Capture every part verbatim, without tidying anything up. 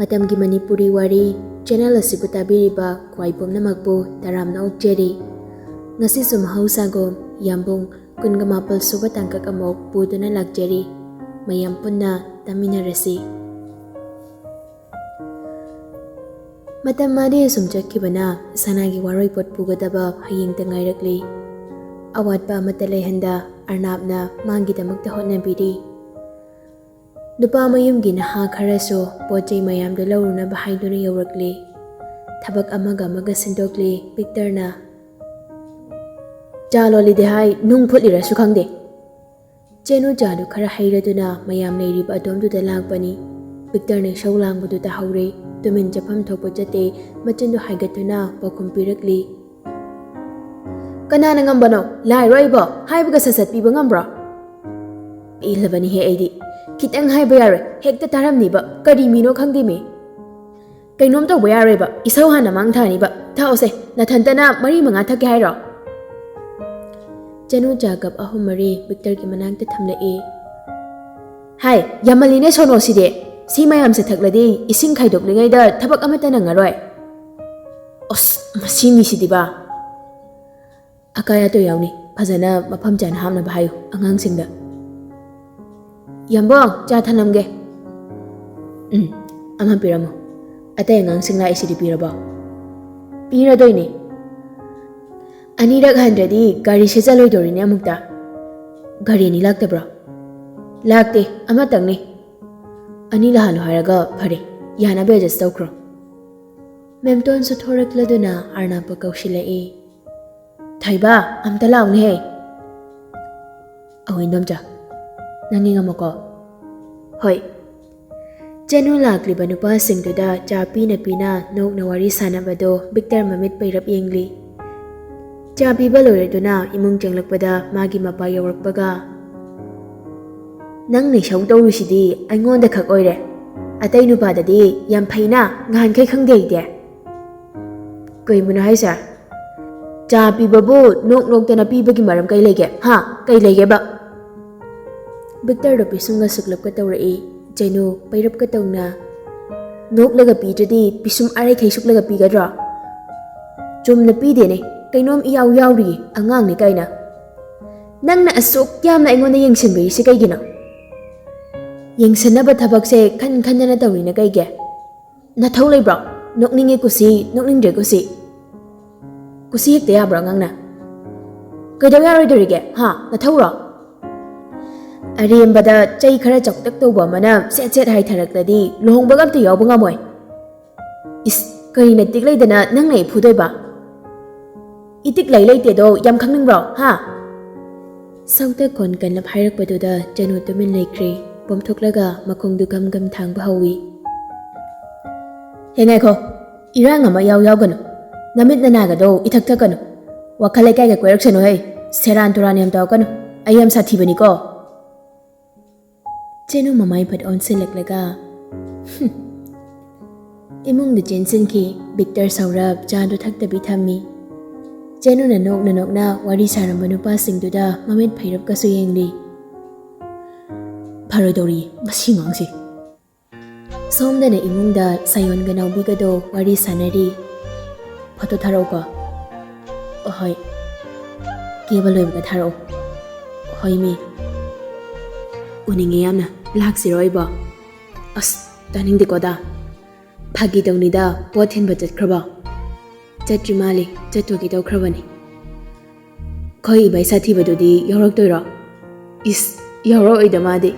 ꯃꯇꯝꯒꯤ ꯃꯅꯤꯄꯨꯔꯤ ꯋꯥꯔꯤ ꯆꯦꯅꯦꯜ ꯑꯁꯤꯕꯨ ꯇꯥꯕꯤꯔꯤꯕ ꯈ꯭ꯋꯥꯏ ꯄꯨꯝꯅꯃꯛꯄꯨ ꯇꯔꯥꯝꯅ ꯑꯣꯛꯆꯔꯤ꯫ ꯉꯁꯤꯁꯨ ꯃꯍꯧꯁꯥꯒꯨꯝ ꯌꯥꯝꯕꯨꯡ ꯀꯨꯟꯒ ꯃꯥꯄꯜ ꯁꯨꯕ ꯇꯥꯡꯀꯛ ꯑꯃꯨꯛ ꯄꯨꯗꯨꯅ ꯂꯥꯛꯆꯔꯤ꯫ ꯃꯌꯥꯝ ꯄꯨꯟꯅ ꯇꯥꯃꯤꯟꯅꯔꯁꯤ꯫ ꯃꯇꯝ ꯑꯗꯤ ꯑꯁꯨꯝ ꯆꯠꯈꯤꯕꯅ ꯁꯅꯥꯒꯤ ꯋꯥꯔꯣꯏꯄꯣꯠ ꯄꯨꯒꯗꯕ ꯍꯌꯦꯡꯇ ꯉꯥꯏꯔꯛꯂꯤ꯫ ꯑꯋꯥꯠꯄ ꯑꯃꯠꯇ ꯂꯩꯍꯟꯗ ꯑꯔꯅꯥꯞꯅ ꯃꯥꯒꯤꯗꯃꯛꯇ ꯍꯣꯠꯅꯕꯤꯔꯤ꯫ ꯅꯨꯄꯥ ꯃꯌꯨꯝꯒꯤ ꯅꯍꯥ ꯈꯔꯁꯨ ꯄꯣꯠ ꯆꯩ ꯃꯌꯥꯝꯗꯨ ꯂꯧꯔꯨꯅꯕ ꯍꯥꯏꯗꯨꯅ ꯌꯧꯔꯛꯂꯤ꯫ ꯊꯕꯛ ꯑꯃꯒ ꯑꯃꯒ ꯁꯤꯟꯗꯣꯛꯂꯤ꯫ ꯚꯤꯛꯇꯔꯅ, "ꯆꯥ ꯂꯣꯜꯂꯤꯗꯤ ꯍꯥꯏ, ꯅꯨꯡ ꯐꯨꯠꯂꯤꯔꯁꯨ ꯈꯪꯗꯦ꯫" ꯆꯦꯅꯨ ꯆꯥꯗꯨ ꯈꯔ ꯍꯩꯔꯗꯨꯅ ꯃꯌꯥꯝ ꯂꯩꯔꯤꯕ ꯑꯗꯣꯝꯗꯨꯗ ꯂꯥꯛꯄꯅꯤ꯫ ꯚꯤꯛꯇꯔꯅ ꯏꯁꯧ ꯂꯥꯡꯕꯗꯨ ꯇꯥꯍꯧꯔꯦ꯫ ꯇꯨꯃꯤꯟ ꯆꯠꯐꯝ ꯊꯣꯛꯄ ꯆꯠꯇꯦ꯫ ꯃꯆꯤꯟꯗꯨ ꯍꯥꯏꯒꯠꯇꯨꯅ ꯄꯥꯎꯈꯨꯝ ꯄꯤꯔꯛꯂꯤ꯫ "ꯀꯅꯥꯅ ꯉꯝꯕꯅꯣ? ꯂꯥꯏꯔꯣ ꯑꯩꯕꯣ? ꯍꯥꯏꯕꯒ ꯁꯠ ꯁꯠ ꯄꯤꯕ ꯉꯝꯕ꯭ꯔꯣ?" ꯄꯦꯜꯂꯕꯅꯤꯍꯦ ꯑꯩꯗꯤ꯫ ꯈꯤꯇꯪ ꯍꯥꯏꯕ ꯌꯥꯔꯣꯏ, ꯍꯦꯛꯇ ꯇꯥꯔꯝꯅꯤꯕ꯫ ꯀꯔꯤ ꯃꯤꯅꯣ ꯈꯪꯗꯦꯃꯤ꯫ "ꯀꯩꯅꯣꯝ ꯇꯧꯕ ꯌꯥꯔꯣꯏꯕ, ꯏꯁꯧ ꯍꯥꯟꯅ ꯃꯥꯡ ꯊꯥꯅꯤꯕ꯫ ꯊꯛꯑꯣꯁꯦ, ꯅꯊꯟꯇꯅ ꯃꯔꯤ ꯃꯉꯥ ꯊꯛꯀꯦ ꯍꯥꯏꯔꯣ?" ꯆꯅꯨ ꯆꯥ ꯀꯞ ꯑꯍꯨꯝ ꯃꯔꯤ ꯚꯤꯛꯇꯔꯒꯤ ꯃꯅꯥꯛꯇ ꯊꯝꯂꯛꯏ꯫ "ꯍꯥꯏ, ꯌꯥꯝꯃꯜꯂꯤꯅꯦ ꯁꯣꯅꯣꯁꯤꯗꯤ꯫ ꯁꯤ ꯃꯌꯥꯝꯁꯦ ꯊꯛꯂꯗꯤ ꯏꯁꯤꯡ ꯈꯥꯏꯗꯣꯛꯂꯤꯉꯩꯗ ꯊꯕꯛ ꯑꯃꯠꯇ ꯅꯪꯉꯔꯣꯏ꯫ ꯑꯁ, ꯃꯁꯤ ꯃꯤꯁꯤꯗꯤꯕ!" "ꯑꯀꯥꯏ ꯑꯇꯣꯏ ꯌꯥꯎꯅꯤ, ꯐꯖꯅ ꯃꯐꯝ ꯆꯥꯅ ꯍꯥꯞꯅꯕ ꯍꯥꯏꯌꯨ ꯑꯉꯥꯡꯁꯤꯡꯗ꯫ ꯌꯥꯝꯕꯣꯡ, ꯆꯥ ꯊꯅꯝꯒꯦ꯫ ꯎꯝ, ꯑꯃ ꯄꯤꯔꯝꯃꯣ꯫ ꯑꯇꯩ ꯑꯉꯥꯡꯁꯤꯡ ꯂꯥꯛꯏꯁꯤꯗꯤ ꯄꯤꯔꯕꯣ?" "ꯄꯤꯔꯗꯣꯏꯅꯦ꯫ ꯑꯅꯤꯔꯛ ꯍꯟꯗ꯭ꯔꯗꯤ ꯒꯥꯔꯤꯁꯦ ꯆꯠꯂꯣꯏꯗꯧꯔꯤꯅꯦ ꯑꯃꯨꯛꯇ꯫ ꯒꯥꯔꯤ ꯑꯅꯤ ꯂꯥꯛꯇꯕ꯭ꯔꯣ?" "ꯂꯥꯛꯇꯦ, ꯑꯃꯇꯪꯅꯦ꯫ ꯑꯅꯤ ꯂꯥꯛꯍꯜꯂꯣ ꯍꯥꯏꯔꯒ ꯐꯔꯦ, ꯌꯥꯅꯕ ꯑꯦꯗꯖꯁ ꯇꯧꯈ꯭ꯔꯣ꯫" ꯃꯦꯝꯇꯣꯟꯁꯨ ꯊꯣꯔꯛꯂꯗꯨꯅ ꯑꯔꯅꯥꯞꯄꯨ ꯀꯧꯁꯤꯜꯂꯛꯏ꯫ "ꯊꯣꯏꯕ, ꯑꯝꯇ ꯂꯥꯛꯎꯅꯦꯍꯦ꯫" "ꯑꯧ, ꯏꯟꯗꯣꯝꯆꯥ, ꯅꯪ ꯌꯦꯡꯉꯝꯃꯣꯀꯣ꯫" "ꯍꯣꯏ꯫" ꯆꯅꯨ ꯂꯥꯛꯂꯤꯕ ꯅꯨꯄꯥꯁꯤꯡꯗꯨꯗ ꯆꯥ ꯄꯤꯅ ꯄꯤꯅ ꯅꯣꯛꯅ ꯋꯥꯔꯤ ꯁꯥꯟꯅꯕꯗꯣ ꯚꯤꯛꯇꯔ ꯃꯃꯤꯠ ꯄꯩꯔꯞ ꯌꯦꯡꯂꯤ꯫ ꯆꯥ ꯄꯤꯕ ꯂꯣꯏꯔꯗꯨꯅ ꯏꯃꯨꯡ ꯆꯪꯂꯛꯄꯗ ꯃꯥꯒꯤ ꯃꯄꯥ ꯌꯧꯔꯛꯄꯒ, "ꯅꯪꯅ ꯏꯁꯧ ꯇꯧꯔꯤꯁꯤꯗꯤ ꯑꯩꯉꯣꯟꯗ ꯈꯛ ꯑꯣꯏꯔꯦ꯫ ꯑꯇꯩ ꯅꯨꯄꯥꯗꯗꯤ ꯌꯥꯝ ꯐꯩꯅ, ꯉꯍꯥꯟꯈꯩ ꯈꯪꯗꯦ ꯑꯩꯗꯤ꯫" "ꯀꯩꯕꯨꯅꯣ ꯍꯥꯏꯁꯦ? ꯆꯥ ꯄꯤꯕꯕꯨ ꯅꯣꯛ ꯅꯣꯛꯇꯅ ꯄꯤꯕꯒꯤ ꯃꯔꯝ ꯀꯩ ꯂꯩꯒꯦ? ꯍꯥ? ꯀꯩ ꯂꯩꯒꯦꯕ?" ꯚꯤꯛꯇꯔꯗꯣ ꯄꯤꯁꯨꯝꯒ ꯁꯨꯛꯂꯞꯀ ꯇꯧꯔꯛꯏ꯫ ꯆꯩꯅꯨ ꯄꯩꯔꯞꯀ ꯇꯧꯅ, ꯅꯣꯛꯂꯒ ꯄꯤꯗ꯭ꯔꯗꯤ ꯄꯤꯁꯨꯝ ꯑꯔꯩꯈꯩ ꯁꯨꯛꯂꯒ ꯄꯤꯒꯗ꯭ꯔꯣ? ꯆꯨꯝꯅ ꯄꯤꯗꯦꯅꯦ, ꯀꯩꯅꯣꯝ ꯏꯌꯥꯎ ꯌꯥꯎꯔꯤꯌꯦ, ꯑꯉꯥꯡꯅꯤ ꯀꯥꯏꯅ꯫ ꯅꯪꯅ ꯑꯁꯨꯛ ꯌꯥꯝꯅ ꯑꯩꯉꯣꯟꯗ ꯌꯦꯡꯁꯤꯟꯕꯤꯔꯤꯁꯤ ꯀꯩꯒꯤꯅꯣ? ꯌꯦꯡꯁꯤꯟꯅꯕ ꯊꯕꯛꯁꯦ ꯈꯟ ꯈꯟꯗꯅ ꯇꯧꯔꯤꯅ ꯀꯩꯒꯤ? ꯅꯊꯧ ꯂꯩꯕ꯭ꯔꯣ? ꯅꯣꯛꯅꯤꯡꯉꯦ ꯀꯨꯁꯤ, ꯅꯣꯛꯅꯤꯡꯗ꯭ꯔꯦ ꯀꯨꯁꯤ꯫ ꯀꯨꯁꯤ ꯍꯦꯛꯇ ꯌꯥꯕ꯭ꯔꯣ ꯑꯉꯥꯡꯅ? ꯀꯩꯗꯧ ꯌꯥꯔꯣꯏꯗꯣꯔꯤꯒꯦ? ꯍꯥ? ꯅꯊꯧꯔꯣ? ꯑꯔꯦꯝꯕꯗ ꯆꯩ ꯈꯔ ꯆꯥꯎꯇꯛ ꯇꯧꯕ ꯑꯃꯅ ꯁꯦꯠ ꯁꯦꯠ ꯍꯥꯏꯊꯔꯛꯂꯗꯤ ꯂꯨꯍꯣꯡꯕꯒ ꯑꯝꯇ ꯌꯥꯎꯕ ꯉꯝꯃꯣꯏ꯫ ꯏꯁ, ꯀꯔꯤ ꯅꯇꯤꯛ ꯂꯩꯗꯅ ꯅꯪꯅ ꯑꯩ ꯐꯨꯗꯣꯏꯕ? ꯏꯇꯤꯛ ꯂꯩ ꯂꯩꯇꯦꯗꯣ ꯌꯥꯝ ꯈꯪꯅꯤꯡꯕ꯭ꯔꯣ? ꯍꯥ? ꯁꯧꯇ ꯀꯣꯟ ꯀꯟꯅ ꯍꯥꯏꯔꯛꯄꯗꯨꯗ ꯆꯅꯨ ꯇꯨꯃꯤꯟ ꯂꯩꯈ꯭ꯔꯦ꯫ ꯄꯣꯝꯊꯣꯛꯂꯒ ꯃꯈꯣꯡꯗꯨ ꯒꯝ ꯒꯝ ꯊꯥꯡꯕ ꯍꯧꯏ꯫ ꯍꯦ, ꯉꯥꯏꯈꯣ, ꯏꯔꯥꯡ ꯑꯃ ꯌꯥꯎ ꯌꯥꯎꯒꯅꯨ꯫ ꯅꯃꯤꯠ ꯅꯅꯥꯒꯗꯣ ꯏꯊꯛ ꯊꯛꯀꯅꯨ꯫ ꯋꯥꯈꯜ ꯂꯩꯀꯥꯏꯒ ꯀꯣꯏꯔꯛꯁꯅꯨ ꯍꯦ꯫ ꯁꯦꯔꯥꯟ ꯇꯨꯔꯥꯟ ꯌꯥꯝ ꯇꯧꯔꯛꯀꯅꯨ꯫ ꯑꯩ ꯌꯥꯝ ꯁꯥꯊꯤꯕꯅꯤꯀꯣ꯫ ꯆꯦꯅꯨ ꯃꯃꯥꯏ ꯐꯠ ꯑꯣꯟꯁꯤꯜꯂꯛꯂꯒ, "ꯍꯨꯝ, ꯏꯃꯨꯡꯗ ꯆꯦꯟꯁꯤꯟꯈꯤ꯫" ꯕꯤꯛꯇꯔ ꯁꯧꯔꯞ ꯆꯥꯗꯨ ꯊꯛꯇꯕꯤ ꯊꯝꯃꯤ꯫ ꯆꯦꯅꯨꯅ ꯅꯣꯛꯅ ꯅꯣꯛꯅ ꯋꯥꯔꯤ ꯁꯥꯔꯝꯕ ꯅꯨꯄꯥꯁꯤꯡꯗꯨꯗ ꯃꯃꯤꯠ ꯐꯩꯔꯞꯀꯁꯨ ꯌꯦꯡꯂꯤ꯫ "ꯐꯔꯣꯏꯗꯧꯔꯤ ꯃꯁꯤ ꯉꯥꯡꯁꯤ꯫" ꯁꯣꯝꯗꯅ ꯏꯃꯨꯡꯗ ꯁꯥꯌꯣꯟꯒ ꯅꯥꯎꯕꯤꯒꯗꯣ ꯋꯥꯔꯤ ꯁꯥꯟꯅꯔꯤ꯫ "ꯐꯣꯇꯣ ꯊꯥꯔꯛꯎꯀꯣ꯫" "ꯑꯍꯣꯏ꯫" "ꯀꯦꯕ ꯂꯣꯏꯕꯒ ꯊꯥꯔꯛꯑꯣ꯫" "ꯍꯣꯏ ꯃꯤ꯫" "ꯎꯅꯤꯡꯉꯦ ꯌꯥꯝꯅ꯫ ꯂꯥꯛꯁꯤꯔꯣ ꯑꯩꯕꯣ?" "ꯑꯁ, ꯇꯥꯅꯤꯡꯗꯦꯀꯣꯗ꯫ ꯐꯥꯒꯤ ꯇꯧꯅꯤꯗ, ꯄꯣꯠ ꯊꯤꯟꯕ ꯆꯠꯈ꯭ꯔꯕꯣ?" "ꯆꯠꯇ꯭ꯔꯤ ꯃꯥꯜꯂꯤ, ꯆꯠꯇꯨꯒꯤ ꯇꯧꯈ꯭ꯔꯕꯅꯤ꯫" "ꯈꯣꯏ ꯏꯕꯥꯏ ꯁꯥꯊꯤꯕꯗꯨꯗꯤ ꯌꯥꯎꯔꯛꯇꯣꯏꯔꯣ?" "ꯏꯁ, ꯌꯥꯎꯔꯛꯑꯣꯏꯗ ꯃꯥꯗꯤ꯫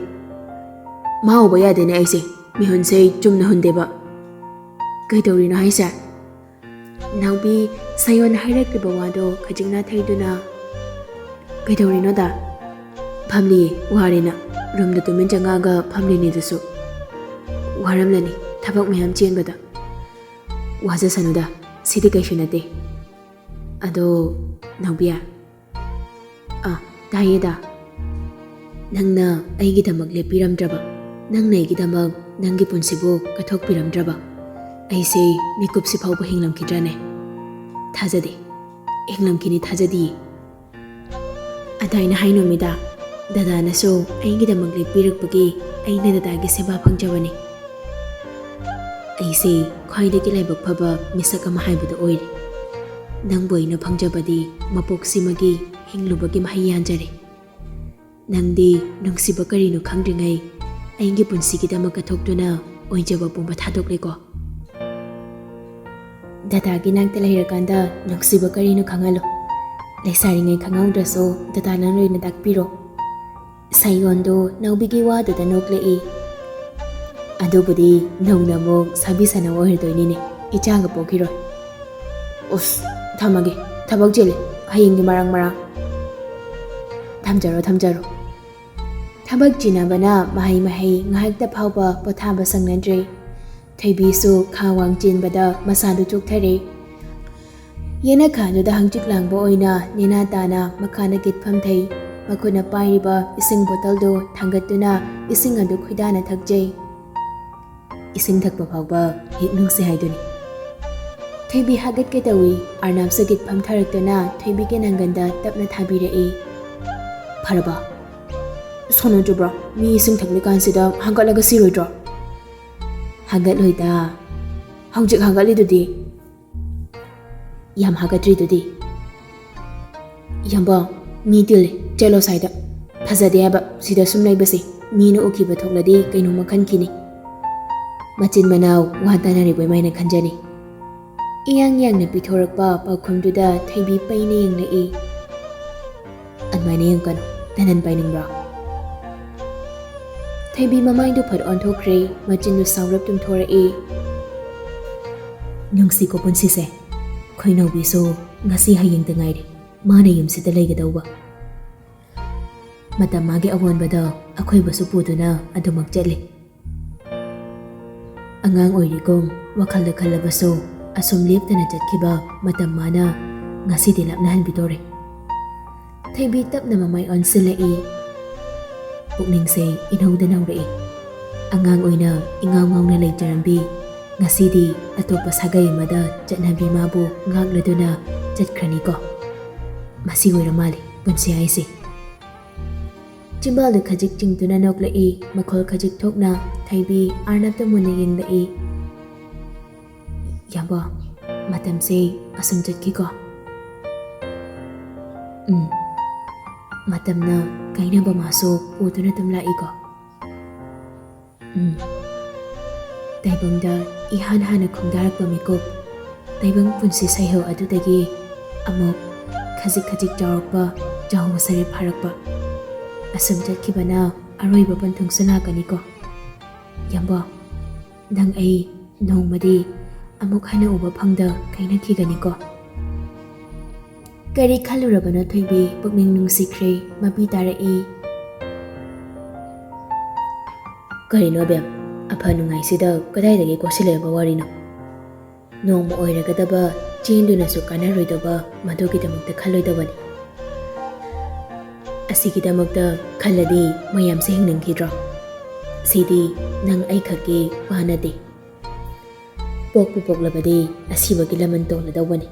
ꯃꯥ ꯎꯕ ꯌꯥꯗꯦꯅꯦ ꯑꯩꯁꯦ, ꯃꯤꯍꯨꯟꯁꯦ ꯆꯨꯝꯅ ꯍꯨꯟꯗꯦꯕ꯫" "ꯀꯩꯗꯧꯔꯤꯅꯣ ꯍꯥꯏꯁꯦ?" ꯅꯥꯎꯕꯤ, ꯁꯥꯌꯣꯟ ꯍꯥꯏꯔꯛꯂꯤꯕ ꯋꯥꯗꯣ ꯈꯖꯤꯛ ꯅꯥꯊꯩꯗꯨꯅ, "ꯀꯩꯗꯧꯔꯤꯅꯣꯗ?" "ꯐꯝꯂꯤꯌꯦ, ꯋꯥꯔꯦꯅ꯫ ꯔꯨꯝꯗ ꯇꯨꯃꯤꯟ ꯆꯪꯉꯛꯑꯒ ꯐꯝꯂꯤꯅꯦ ꯑꯗꯨꯁꯨ꯫" "ꯋꯥꯔꯝꯂꯅꯤ, ꯊꯕꯛ ꯃꯌꯥꯝ ꯆꯦꯟꯕꯗ꯫" "ꯋꯥꯖꯁꯅꯨꯗ, ꯁꯤꯗꯤ ꯀꯩꯁꯨ ꯅꯠꯇꯦ꯫ ꯑꯗꯣ, ꯅꯥꯎꯕꯤ꯫" "ꯑꯥ, ꯇꯥꯏꯌꯦꯗ꯫ ꯅꯪꯅ ꯑꯩꯒꯤꯗꯃꯛ ꯂꯦꯞꯄꯤꯔꯝꯗ꯭ꯔꯕ, ꯅꯪꯅ ꯑꯩꯒꯤꯗꯃꯛ ꯅꯪꯒꯤ ꯄꯨꯟꯁꯤꯕꯨ ꯀꯠꯊꯣꯛꯄꯤꯔꯝꯗ꯭ꯔꯕ, ꯑꯩꯁꯦ ꯃꯤꯀꯨꯞꯁꯤ ꯐꯥꯎꯕ ꯍꯤꯡꯂꯝꯈꯤꯗ꯭ꯔꯅꯦ? ꯊꯥꯖꯗꯦ, ꯍꯤꯡꯂꯝꯈꯤꯅꯤ ꯊꯥꯖꯗꯤꯌꯦ꯫" "ꯑꯗꯥꯏꯅ ꯍꯥꯏꯅꯣꯃꯤꯗ, ꯗꯗꯥꯅꯁꯨ ꯑꯩꯒꯤꯗꯃꯛ ꯂꯦꯞꯄꯤꯔꯛꯄꯒꯤ ꯑꯩꯅ ꯗꯗꯥꯒꯤ ꯁꯦꯕꯥ ꯐꯪꯖꯕꯅꯤ꯫" ꯑꯩꯁꯦ ꯈ꯭ꯋꯥꯏꯗꯒꯤ ꯂꯥꯏꯕꯛ ꯐꯕ ꯃꯤꯁꯛ ꯑꯃ ꯍꯥꯏꯕꯗꯨ ꯑꯣꯏꯔꯦ꯫ ꯅꯪꯕꯨ ꯑꯩꯅ ꯐꯪꯖꯕꯗꯤ ꯃꯄꯣꯛꯁꯤꯃꯒꯤ ꯍꯤꯡꯂꯨꯕꯒꯤ ꯃꯍꯩ ꯌꯥꯟꯖꯔꯦ꯫ ꯅꯪꯗꯤ ꯅꯨꯡꯁꯤꯕ ꯀꯔꯤꯅꯣ ꯈꯪꯗ꯭ꯔꯤꯉꯩ ꯑꯩꯒꯤ ꯄꯨꯟꯁꯤꯒꯤꯗꯃꯛ ꯀꯠꯊꯣꯛꯇꯨꯅ ꯑꯣꯏꯖꯕ ꯄꯨꯝꯕ ꯊꯥꯗꯣꯛꯂꯦꯀꯣ꯫ ꯗꯗꯥꯒꯤ ꯅꯥꯛꯇ ꯂꯩꯔꯀꯥꯟꯗ ꯅꯨꯡꯁꯤꯕ ꯀꯔꯤꯅꯣ ꯈꯪꯍꯜꯂꯨ꯫ ꯂꯩꯁꯥꯔꯤꯉꯩ ꯈꯪꯍꯧꯗ꯭ꯔꯁꯨ ꯗꯗꯥꯅ ꯂꯣꯏꯅ ꯇꯥꯛꯄꯤꯔꯣ꯫ ꯁꯥꯏꯌꯣꯟꯗꯣ ꯅꯥꯎꯕꯤꯒꯤ ꯋꯥꯗꯨꯗ ꯅꯣꯛꯂꯛꯏ꯫ ꯑꯗꯨꯕꯨꯗꯤ ꯅꯧꯅ ꯑꯃꯨꯛ ꯁꯥꯕꯤ ꯁꯥꯅꯧ ꯑꯣꯏꯔꯗꯣꯏꯅꯤꯅꯦ, ꯏꯆꯥꯒ ꯄꯣꯛꯈꯤꯔꯣꯏ꯫ ꯎꯁ, ꯊꯝꯃꯒꯦ, ꯊꯕꯛ ꯆꯤꯜꯂꯦ, ꯍꯌꯦꯡꯒꯤ ꯃꯔꯥꯡ ꯃꯔꯥꯡ꯫ ꯊꯝꯖꯔꯣ, ꯊꯝꯖꯔꯣ꯫ ꯊꯕꯛ ꯆꯤꯟꯅꯕꯅ ꯃꯍꯩ ꯃꯍꯩ ꯉꯥꯏꯍꯥꯛꯇ ꯐꯥꯎꯕ ꯄꯣꯊꯥꯕ ꯁꯪꯅꯗ꯭ꯔꯦ꯫ ꯊꯣꯏꯕꯤꯁꯨ ꯈꯥ ꯋꯥꯡ ꯆꯦꯟꯕꯗ ꯃꯁꯥꯗꯨ ꯆꯣꯛꯊꯔꯦ꯫ ꯌꯦꯅꯈꯥꯗꯨꯗ ꯍꯪꯆꯤꯠ ꯂꯥꯡꯕ ꯑꯣꯏꯅ ꯅꯦꯅꯥ ꯇꯥꯅ ꯃꯈꯥꯗ ꯒꯤꯠꯐꯝ ꯊꯩ꯫ ꯃꯈꯨꯠꯅ ꯄꯥꯏꯔꯤꯕ ꯏꯁꯤꯡ ꯕꯣꯇꯜꯗꯨ ꯊꯥꯡꯒꯠꯇꯨꯅ ꯏꯁꯤꯡ ꯑꯗꯨ ꯈꯣꯏꯗꯥꯅ ꯊꯛꯆꯩ꯫ ꯏꯁꯤꯡ ꯊꯛꯄ ꯐꯥꯎꯕ ꯍꯦꯛ ꯅꯨꯡꯁꯤ ꯍꯥꯏꯗꯨꯅꯤ꯫ ꯊꯣꯏꯕꯤ ꯍꯥꯒꯠꯀꯦ ꯇꯧꯏ꯫ ꯑꯔꯅꯕꯁꯨ ꯒꯤꯠꯐꯝ ꯊꯔꯛꯇꯨꯅ ꯊꯣꯏꯕꯤꯒꯤ ꯅꯪꯒꯟꯗ ꯇꯞꯅ ꯊꯥꯕꯤꯔꯛꯏ꯫ ꯐꯔꯕ? ꯁꯣꯅꯣ ꯆꯨꯕ꯭ꯔꯣ? ꯃꯤ ꯏꯁꯤꯡ ꯊꯛꯂꯤꯀꯥꯟꯁꯤꯗ ꯍꯥꯒꯠꯂꯒ ꯁꯤꯔꯣꯏꯗ꯭ꯔꯣ? ꯍꯥꯒꯠꯂꯣꯏꯗ꯫ ꯍꯧꯖꯤꯛ ꯍꯥꯒꯠꯂꯤꯗꯨꯗꯤ꯫ ꯌꯥꯝ ꯍꯥꯒꯠꯇ꯭ꯔꯤꯗꯨꯗꯤ꯫ ꯏꯌꯥꯝꯕ, ꯃꯤ ꯇꯤꯜꯂꯦ, ꯆꯠꯂꯣ ꯁ꯭ꯋꯥꯏꯗ꯫ ꯐꯖꯗꯦ ꯍꯥꯏꯕ ꯁꯤꯗ ꯁꯨꯝ ꯂꯩꯕꯁꯦ꯫ ꯃꯤꯅ ꯎꯈꯤꯕ ꯊꯣꯛꯂꯗꯤ ꯀꯩꯅꯣꯝꯃ ꯈꯟꯈꯤꯅꯤ꯫ ꯃꯆꯤꯟ ꯃꯅꯥꯎ ꯋꯥ ꯇꯥꯅꯔꯤꯕ ꯑꯗꯨꯃꯥꯏꯅ ꯈꯟꯖꯅꯤ꯫ ꯏꯌꯥꯡ ꯌꯥꯡꯅ ꯄꯤꯊꯣꯔꯛꯄ ꯄꯥꯎꯈꯨꯝꯗꯨꯗ ꯊꯣꯏꯕꯤ ꯄꯩꯅ ꯌꯦꯡꯂꯛꯏ꯫ ꯑꯗꯨꯃꯥꯏꯅ ꯌꯦꯡꯒꯅꯨ꯫ ꯇꯅꯟ ꯄꯥꯏꯅꯤꯡꯕ꯭ꯔꯣ? ꯊꯣꯏꯕꯤ ꯃꯃꯥꯏꯗꯨ ꯐꯠ ꯑꯣꯟꯊꯣꯛꯈ꯭ꯔꯦ, ꯃꯆꯤꯟꯗꯨ ꯁꯥꯎꯔꯞ ꯇꯨꯝꯊꯣꯔꯛꯏ꯫ ꯅꯨꯡꯁꯤꯀꯣ ꯄꯨꯟꯁꯤꯁꯦ꯫ ꯈꯣꯏꯅꯧꯕꯤꯁꯨ ꯉꯁꯤ ꯍꯌꯦꯡꯗ ꯉꯥꯏꯔꯦ ꯃꯥꯅ ꯌꯨꯝꯁꯤꯗ ꯂꯩꯒꯗꯧꯕ꯫ ꯃꯇꯝ ꯃꯥꯒꯤ ꯑꯑꯣꯟꯕꯗ ꯑꯩꯈꯣꯏꯕꯨꯁꯨ ꯄꯨꯗꯨꯅ ꯑꯗꯨꯃꯛ ꯆꯠꯂꯤ꯫ ꯑꯉꯥꯡ ꯑꯣꯏꯔꯤꯒꯨꯝ ꯋꯥꯈꯜꯗ ꯈꯜꯂꯕꯁꯨ ꯑꯁꯨꯝ ꯂꯦꯞꯇꯅ ꯆꯠꯈꯤꯕ ꯃꯇꯝ ꯃꯥꯅ ꯉꯁꯤꯗꯤ ꯂꯥꯞꯅꯍꯟꯕꯤꯗꯣꯔꯦ꯫ ꯊꯣꯏꯕꯤ ꯇꯞꯅ ꯃꯃꯥꯏ ꯑꯣꯟꯁꯤꯜꯂꯛꯏ꯫ ꯄꯨꯛꯅꯤꯡꯁꯦ ꯏꯅꯧꯗ ꯅꯧꯔꯛꯏ꯫ ꯑꯉꯥꯡ ꯑꯣꯏꯅ ꯏꯉꯥꯎ ꯉꯥꯎꯅ ꯂꯩꯖꯔꯝꯕꯤ ꯉꯁꯤꯗꯤ ꯑꯇꯣꯞꯄ ꯁꯥꯒꯩ ꯑꯃꯗ ꯆꯠꯅꯕꯤ ꯃꯥꯕꯨ ꯉꯥꯛꯂꯗꯨꯅ ꯆꯠꯈ꯭ꯔꯅꯤꯀꯣ꯫ ꯃꯁꯤ ꯑꯣꯏꯔ ꯃꯥꯜꯂꯦ ꯄꯨꯟꯁꯤ ꯍꯥꯏꯁꯦ꯫ ꯆꯤꯝꯕꯥꯜꯗ ꯈꯖꯤꯛ ꯆꯤꯡꯗꯨꯅ ꯅꯣꯛꯂꯛꯏ, ꯃꯈꯣꯜ ꯈꯖꯤꯛ ꯊꯣꯛꯅ ꯊꯣꯏꯕꯤ ꯑꯥꯔꯅꯕꯇ ꯃꯨꯟꯅ ꯌꯦꯡꯂꯛꯏ꯫ ꯌꯥꯕꯣ, ꯃꯇꯝꯁꯦ ꯑꯁꯨꯝ ꯆꯠꯈꯤꯀꯣ꯫ ꯎꯝ, ꯃꯇꯝꯅ ꯀꯥꯏꯅꯕ ꯃꯥꯁꯨ ꯄꯨꯗꯨꯅ ꯑꯗꯨꯝ ꯂꯥꯛꯏꯀꯣ꯫ ꯎꯝ, ꯇꯥꯏꯕꯪꯗ ꯏꯍꯥꯟ ꯍꯥꯟꯅ ꯈꯣꯡꯗꯥꯔꯛꯄ ꯃꯤꯀꯨꯞ, ꯇꯥꯏꯕꯪ ꯄꯨꯟꯁꯤ ꯁꯩꯍꯧ ꯑꯗꯨꯗꯒꯤ ꯑꯃꯨꯛ ꯈꯖꯤꯛ ꯈꯖꯤꯛ ꯆꯥꯎꯔꯛꯄ, ꯆꯥꯎꯕ ꯁꯔꯦ ꯐꯥꯔꯛꯄ꯫ ꯑꯁꯨꯝ ꯆꯠꯈꯤꯕꯅ ꯑꯔꯣꯏꯕ ꯄꯟꯊꯨꯡꯁꯨ ꯂꯥꯛꯀꯅꯤꯀꯣ꯫ ꯌꯥꯝꯕꯣ, ꯅꯪ ꯑꯩ ꯅꯣꯡꯃꯗꯤ ꯑꯃꯨꯛ ꯍꯟꯅ ꯎꯕ ꯐꯪꯗ ꯀꯥꯏꯅꯈꯤꯒꯅꯤꯀꯣ꯫ ꯀꯔꯤ ꯈꯜꯂꯨꯔꯕꯅꯣ ꯊꯣꯏꯕꯤ? ꯄꯨꯛꯅꯤꯡ ꯅꯨꯡꯁꯤꯈ꯭ꯔꯦ, ꯃꯄꯤ ꯇꯥꯔꯛꯏ꯫ ꯀꯔꯤꯅꯣ ꯕꯦꯝ, ꯑꯐ ꯅꯨꯡꯉꯥꯏꯁꯤꯗ ꯀꯗꯥꯏꯗꯒꯤ ꯀꯣꯠꯁꯤꯜꯂꯛꯂꯕ ꯋꯥꯔꯤꯅꯣ? ꯅꯣꯡꯃ ꯑꯣꯏꯔꯒꯗꯕ ꯆꯦꯟꯗꯨꯅꯁꯨ ꯀꯥꯟꯅꯔꯣꯏꯗꯕ, ꯃꯗꯨꯒꯤꯗꯃꯛꯇ ꯈꯜꯂꯣꯏꯗꯕꯅꯤ꯫ ꯑꯁꯤꯒꯤꯗꯃꯛꯇ ꯈꯜꯂꯗꯤ ꯃꯌꯥꯝꯁꯦ ꯍꯤꯡꯅꯤꯡꯈꯤꯗ꯭ꯔꯣ? ꯁꯤꯗꯤ ꯅꯪ ꯑꯩꯈꯛꯀꯤ ꯋꯥ ꯅꯠꯇꯦ꯫ ꯄꯣꯛꯄꯨ ꯄꯣꯛꯂꯕꯗꯤ ꯑꯁꯤꯕꯒꯤ ꯂꯃꯟ ꯇꯣꯡꯂꯗꯧꯕꯅꯤ꯫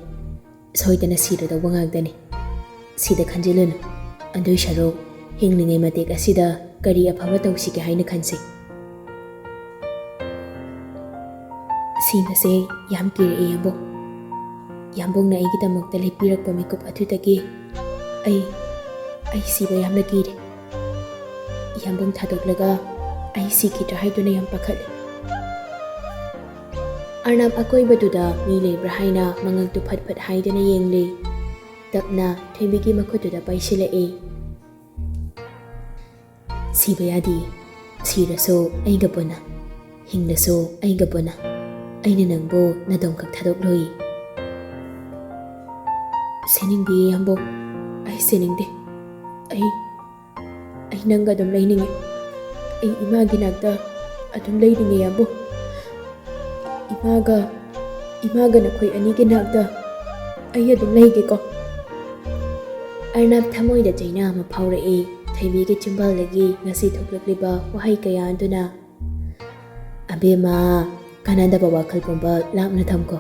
ꯁꯣꯏꯗꯅ ꯁꯤꯔꯗꯧꯕ ꯉꯥꯛꯇꯅꯤ꯫ ꯁꯤꯗ ꯈꯟꯖꯤꯜꯂꯨꯅꯨ꯫ ꯑꯗꯨꯏ ꯁꯔꯨꯛ ꯍꯤꯡꯂꯤꯉꯩ ꯃꯇꯦꯛ ꯑꯁꯤꯗ ꯀꯔꯤ ꯑꯐꯕ ꯇꯧꯁꯤꯒꯦ ꯍꯥꯏꯅ ꯈꯟꯁꯤ꯫ ꯁꯤꯕꯁꯦ ꯌꯥꯝ ꯀꯤꯔꯛꯑꯦ ꯌꯥꯝꯕꯨꯡ꯫ ꯌꯥꯝꯕꯨꯡꯅ ꯑꯩꯒꯤꯗꯃꯛꯇ ꯂꯦꯞꯄꯤꯔꯛꯄ ꯃꯤꯀꯨꯞ ꯑꯗꯨꯗꯒꯤ ꯑꯩ, ꯑꯩ ꯁꯤꯕ ꯌꯥꯝꯅ ꯀꯤꯔꯦ꯫ ꯌꯥꯝꯕꯨꯡ ꯊꯥꯗꯣꯛꯂꯒ ꯑꯩ ꯁꯤꯈꯤꯗ꯭ꯔꯥ ꯍꯥꯏꯗꯨꯅ ꯌꯥꯝ ꯄꯥꯈꯠꯂꯦ꯫ ꯑꯔꯅꯥꯞ ꯑꯀꯣꯏꯕꯗꯨꯗ ꯃꯤ ꯂꯩꯕ꯭ꯔꯥ ꯍꯥꯏꯅ ꯃꯉꯛꯇꯨ ꯐꯠ ꯐꯠ ꯍꯥꯏꯗꯨꯅ ꯌꯦꯡꯂꯦ꯫ ꯇꯞꯅ ꯊꯣꯏꯕꯤꯒꯤ ꯃꯈꯨꯠꯇꯨꯗ ꯄꯥꯏꯁꯤꯜꯂꯛꯑꯦ꯫ ꯁꯤꯕ ꯌꯥꯗꯦ꯫ ꯁꯤꯔꯁꯨ ꯑꯩꯒ ꯄꯨꯟꯅ, ꯍꯤꯡꯂꯁꯨ ꯑꯩꯒ ꯄꯨꯟꯅ꯫ ꯑꯩꯅ ꯅꯪꯕꯨ ꯅꯥꯗꯣꯝꯈꯛ ꯊꯥꯗꯣꯛꯂꯣꯏ꯫ ꯁꯤꯅꯤꯡꯗꯦ ꯌꯥꯝꯕꯨꯡ, ꯑꯩ ꯁꯤꯅꯤꯡꯗꯦ꯫ ꯑꯩ, ꯑꯩ ꯅꯪꯒ ꯑꯗꯨꯝ ꯂꯩꯅꯤꯡꯉꯦ꯫ ꯑꯩ ꯏꯃꯥꯒꯤ ꯅꯥꯛꯇ ꯑꯗꯨꯝ ꯂꯩꯅꯤꯡꯉꯦ ꯌꯥꯝꯕꯨꯡ꯫ ꯏꯃꯥꯒ, ꯏꯃꯥꯒ ꯅꯈꯣꯏ ꯑꯅꯤꯒꯤ ꯅꯥꯛꯇ ꯑꯩ ꯑꯗꯨꯝ ꯂꯩꯒꯦꯀꯣ꯫ ꯑꯔꯅꯥꯞ ꯊꯃꯣꯏꯗ ꯆꯩꯅꯥ ꯑꯃ ꯐꯥꯎꯔꯛꯏ꯫ ꯊꯣꯏꯕꯤꯒꯤ ꯆꯤꯝꯕꯥꯜꯗꯒꯤ ꯉꯁꯤ ꯊꯣꯛꯂꯛꯂꯤꯕ ꯋꯥꯍꯩ ꯀꯌꯥ ꯑꯗꯨꯅ, "ꯑꯕꯦꯝꯃ, ꯀꯥꯟꯅꯗꯕ ꯋꯥꯈꯜ ꯄꯨꯝꯕ ꯂꯥꯞꯅ ꯊꯝꯈꯣ꯫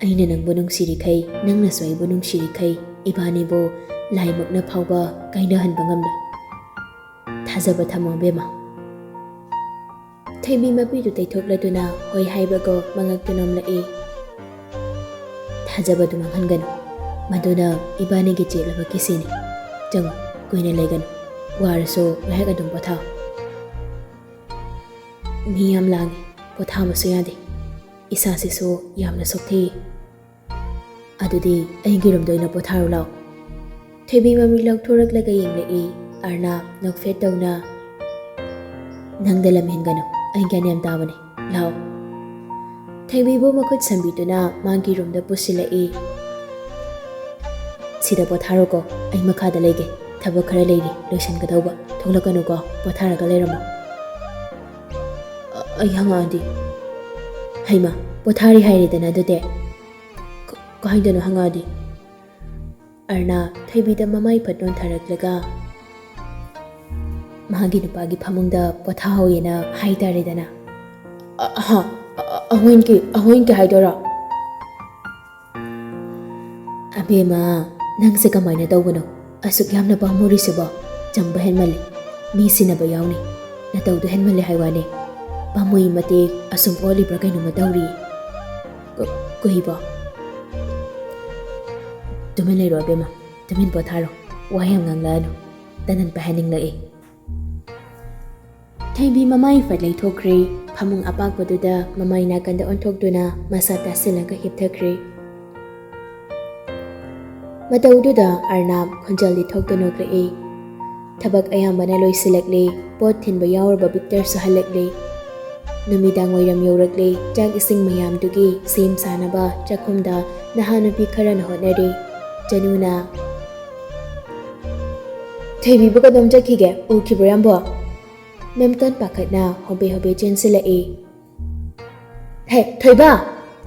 ꯑꯩꯅ ꯅꯪꯕꯨ ꯅꯨꯡꯁꯤꯔꯤꯈꯩ, ꯅꯪꯅꯁꯨ ꯑꯩꯕꯨ ꯅꯨꯡꯁꯤꯔꯤꯈꯩ, ꯏꯕꯥꯅꯤꯕꯨ ꯂꯥꯏꯃꯛꯅ ꯐꯥꯎꯕ ꯀꯥꯏꯅꯍꯟꯕ ꯉꯝꯂꯣꯏ꯫ ꯊꯥꯖꯕ ꯊꯝꯃꯣ ꯑꯕꯦꯝꯃ꯫" ꯊꯣꯏꯕꯤ ꯃꯄꯤꯗꯨ ꯇꯩꯊꯣꯛꯂꯗꯨꯅ ꯍꯣꯏ ꯍꯥꯏꯕꯒꯨꯝ ꯃꯉꯛꯇꯨ ꯅꯣꯝꯂꯛꯏ꯫ ꯊꯥꯖꯕꯗꯨ ꯃꯥꯡꯍꯟꯒꯅꯨ꯫ ꯃꯗꯨꯅ ꯏꯕꯥꯅꯤꯒꯤ ꯆꯦꯠꯂꯕ ꯀꯤꯁꯤꯅꯤ꯫ ꯆꯪꯉꯨ, ꯀꯨꯏꯅ ꯂꯩꯒꯅꯨ꯫ ꯋꯥꯔꯁꯨ ꯉꯥꯏꯍꯥꯛ ꯑꯗꯨꯝ ꯄꯣꯊꯥꯎ꯫ ꯃꯤ ꯌꯥꯝ ꯂꯥꯡꯉꯤ, ꯄꯣꯊꯥꯕꯁꯨ ꯌꯥꯗꯦ꯫ ꯏꯁꯥꯁꯤꯁꯨ ꯌꯥꯝꯅ ꯁꯣꯛꯊꯩꯌꯦ꯫ ꯑꯗꯨꯗꯤ ꯑꯩꯒꯤ ꯔꯨꯝꯗ ꯑꯣꯏꯅ ꯄꯣꯊꯥꯔꯨ ꯂꯥꯎ꯫ ꯊꯣꯏꯕꯤ ꯃꯃꯤꯠ ꯂꯧꯊꯣꯔꯛꯂꯒ ꯌꯦꯡꯂꯛꯏ꯫ ꯑꯔꯅꯥꯕ ꯅꯣꯛꯐꯦꯠ ꯇꯧꯅ, "ꯅꯪꯗ ꯂꯝ ꯍꯦꯟꯒꯅꯨ, ꯑꯩ ꯒ꯭ꯌꯥꯟ ꯌꯥꯝ ꯇꯥꯕꯅꯦ꯫ ꯂꯥꯎ꯫" ꯊꯣꯏꯕꯤꯕꯨ ꯃꯈꯨꯠ ꯁꯝꯕꯤꯗꯨꯅ ꯃꯥꯒꯤ ꯔꯨꯝꯗ ꯄꯨꯁꯤꯜꯂꯛꯏ꯫ "ꯁꯤꯗ ꯄꯣꯊꯥꯔꯣꯀꯣ, ꯑꯩ ꯃꯈꯥꯗ ꯂꯩꯒꯦ꯫ ꯊꯕꯛ ꯈꯔ ꯂꯩꯔꯤ ꯂꯣꯏꯁꯤꯟꯒꯗꯧꯕ꯫ ꯊꯣꯛꯂꯛꯀꯅꯨꯀꯣ, ꯄꯣꯊꯥꯔꯒ ꯂꯩꯔꯝꯃꯣ꯫" "ꯑ-, ꯑꯩ ꯍꯪꯉꯛꯑꯗꯤ?" "ꯍꯩꯃꯥ, ꯄꯣꯊꯥꯔꯤ ꯍꯥꯏꯔꯦꯗꯅ ꯑꯗꯨꯗꯤ꯫ ꯀ-, ꯀꯥꯏꯗꯅꯣ ꯍꯪꯉꯛꯑꯗꯤ?" ꯑꯔꯅꯥꯕ ꯊꯣꯏꯕꯤꯗ ꯃꯃꯥꯏ ꯐꯠ ꯅꯣꯟꯊꯔꯛꯂꯒ, "ꯃꯥꯒꯤ ꯅꯨꯄꯥꯒꯤ ꯐꯃꯨꯡꯗ ꯄꯣꯊꯥꯍꯧꯋꯦꯅ ꯍꯥꯏꯇꯥꯔꯦꯗꯅ꯫" "ꯑ-, ꯍꯥ? ꯑ-, ꯑ-, ꯑꯍꯣꯏꯟꯀꯤ, ꯑꯍꯣꯏꯟꯀꯤ ꯍꯥꯏꯗꯣꯏꯔꯣ?" "ꯑꯕꯦꯝꯃ, ꯅꯪꯁꯦ ꯀꯃꯥꯏꯅ ꯇꯧꯕꯅꯣ? ꯑꯁꯨꯛ ꯌꯥꯝꯅ ꯄꯥꯝꯃꯨꯔꯤꯁꯤꯕꯣ? ꯆꯝꯕ ꯍꯦꯟꯃꯜꯂꯤ꯫ ꯃꯤ ꯁꯤꯟꯅꯕ ꯌꯥꯎꯅꯤ꯫ ꯅꯇꯧꯗꯣ ꯍꯦꯟꯃꯜꯂꯦ ꯍꯥꯏ ꯋꯥꯅꯤ꯫ ꯄꯥꯝꯃꯨꯏ ꯃꯇꯤꯛ ꯑꯁꯨꯝ ꯑꯣꯜꯂꯤꯕ꯭ꯔꯥ ꯀꯩꯅꯣꯝꯃ ꯇꯧꯔꯤ꯫" "ꯀ-, ꯀꯨꯏꯕꯣ?" "ꯇꯨꯃꯤꯟ ꯂꯩꯔꯣ ꯑꯕꯦꯝꯃ, ꯇꯨꯃꯤꯟ ꯄꯣꯊꯥꯔꯣ꯫ ꯋꯥ ꯌꯥꯝ ꯉꯥꯡꯂꯛꯑꯅꯨ꯫ ꯇꯅꯟ ꯄꯥꯏꯍꯟꯅꯤꯡꯂꯛꯏ꯫" ꯊꯣꯏꯕꯤ ꯃꯃꯥꯏ ꯐꯠ ꯂꯩꯊꯣꯛꯈ꯭ꯔꯦ꯫ ꯐꯃꯨꯡ ꯑꯄꯥꯛꯄꯗꯨꯗ ꯃꯃꯥꯏ ꯅꯥꯀꯟꯗ ꯑꯣꯟꯊꯣꯛꯇꯨꯅ ꯃꯁꯥ ꯇꯥꯁꯤꯜꯂꯒ ꯍꯤꯞꯊꯈ꯭ꯔꯦ꯫ ꯃꯇꯧꯗꯨꯗ ꯑꯔꯅꯥꯕ ꯈꯣꯟꯖꯦꯜꯗꯤ ꯊꯣꯛꯇ ꯅꯣꯛꯂꯛꯏ꯫ ꯊꯕꯛ ꯑꯌꯥꯝꯕꯅ ꯂꯣꯏꯁꯤꯜꯂꯛꯂꯦ꯫ ꯄꯣꯠ ꯊꯤꯟꯕ ꯌꯥꯎꯔꯕ ꯕꯤꯛꯇꯔꯁꯨ ꯍꯜꯂꯛꯂꯦ꯫ ꯅꯨꯃꯤꯗꯥꯡ ꯋꯥꯏꯔꯝ ꯌꯧꯔꯛꯂꯦ꯫ ꯆꯥꯛ ꯏꯁꯤꯡ ꯃꯌꯥꯝꯗꯨꯒꯤ ꯁꯦꯝ ꯁꯥꯅꯕ ꯆꯥꯛꯈꯨꯝꯗ ꯅꯍꯥ ꯅꯨꯄꯤ ꯈꯔꯅ ꯍꯣꯠꯅꯔꯤ꯫ ꯆꯅꯨꯅ, "ꯊꯣꯏꯕꯤꯕꯨ ꯀꯗꯣꯝ ꯆꯠꯈꯤꯒꯦ? ꯎꯈꯤꯕ꯭ꯔꯣ ꯌꯥꯝꯕꯣ?" ꯃꯦꯝꯇꯣꯟ ꯄꯥꯈꯠꯅ ꯍꯣꯕꯦ ꯍꯣꯕꯦ ꯆꯦꯟꯁꯤꯜꯂꯛꯏ꯫ "ꯍꯦ, ꯊꯣꯏꯕ!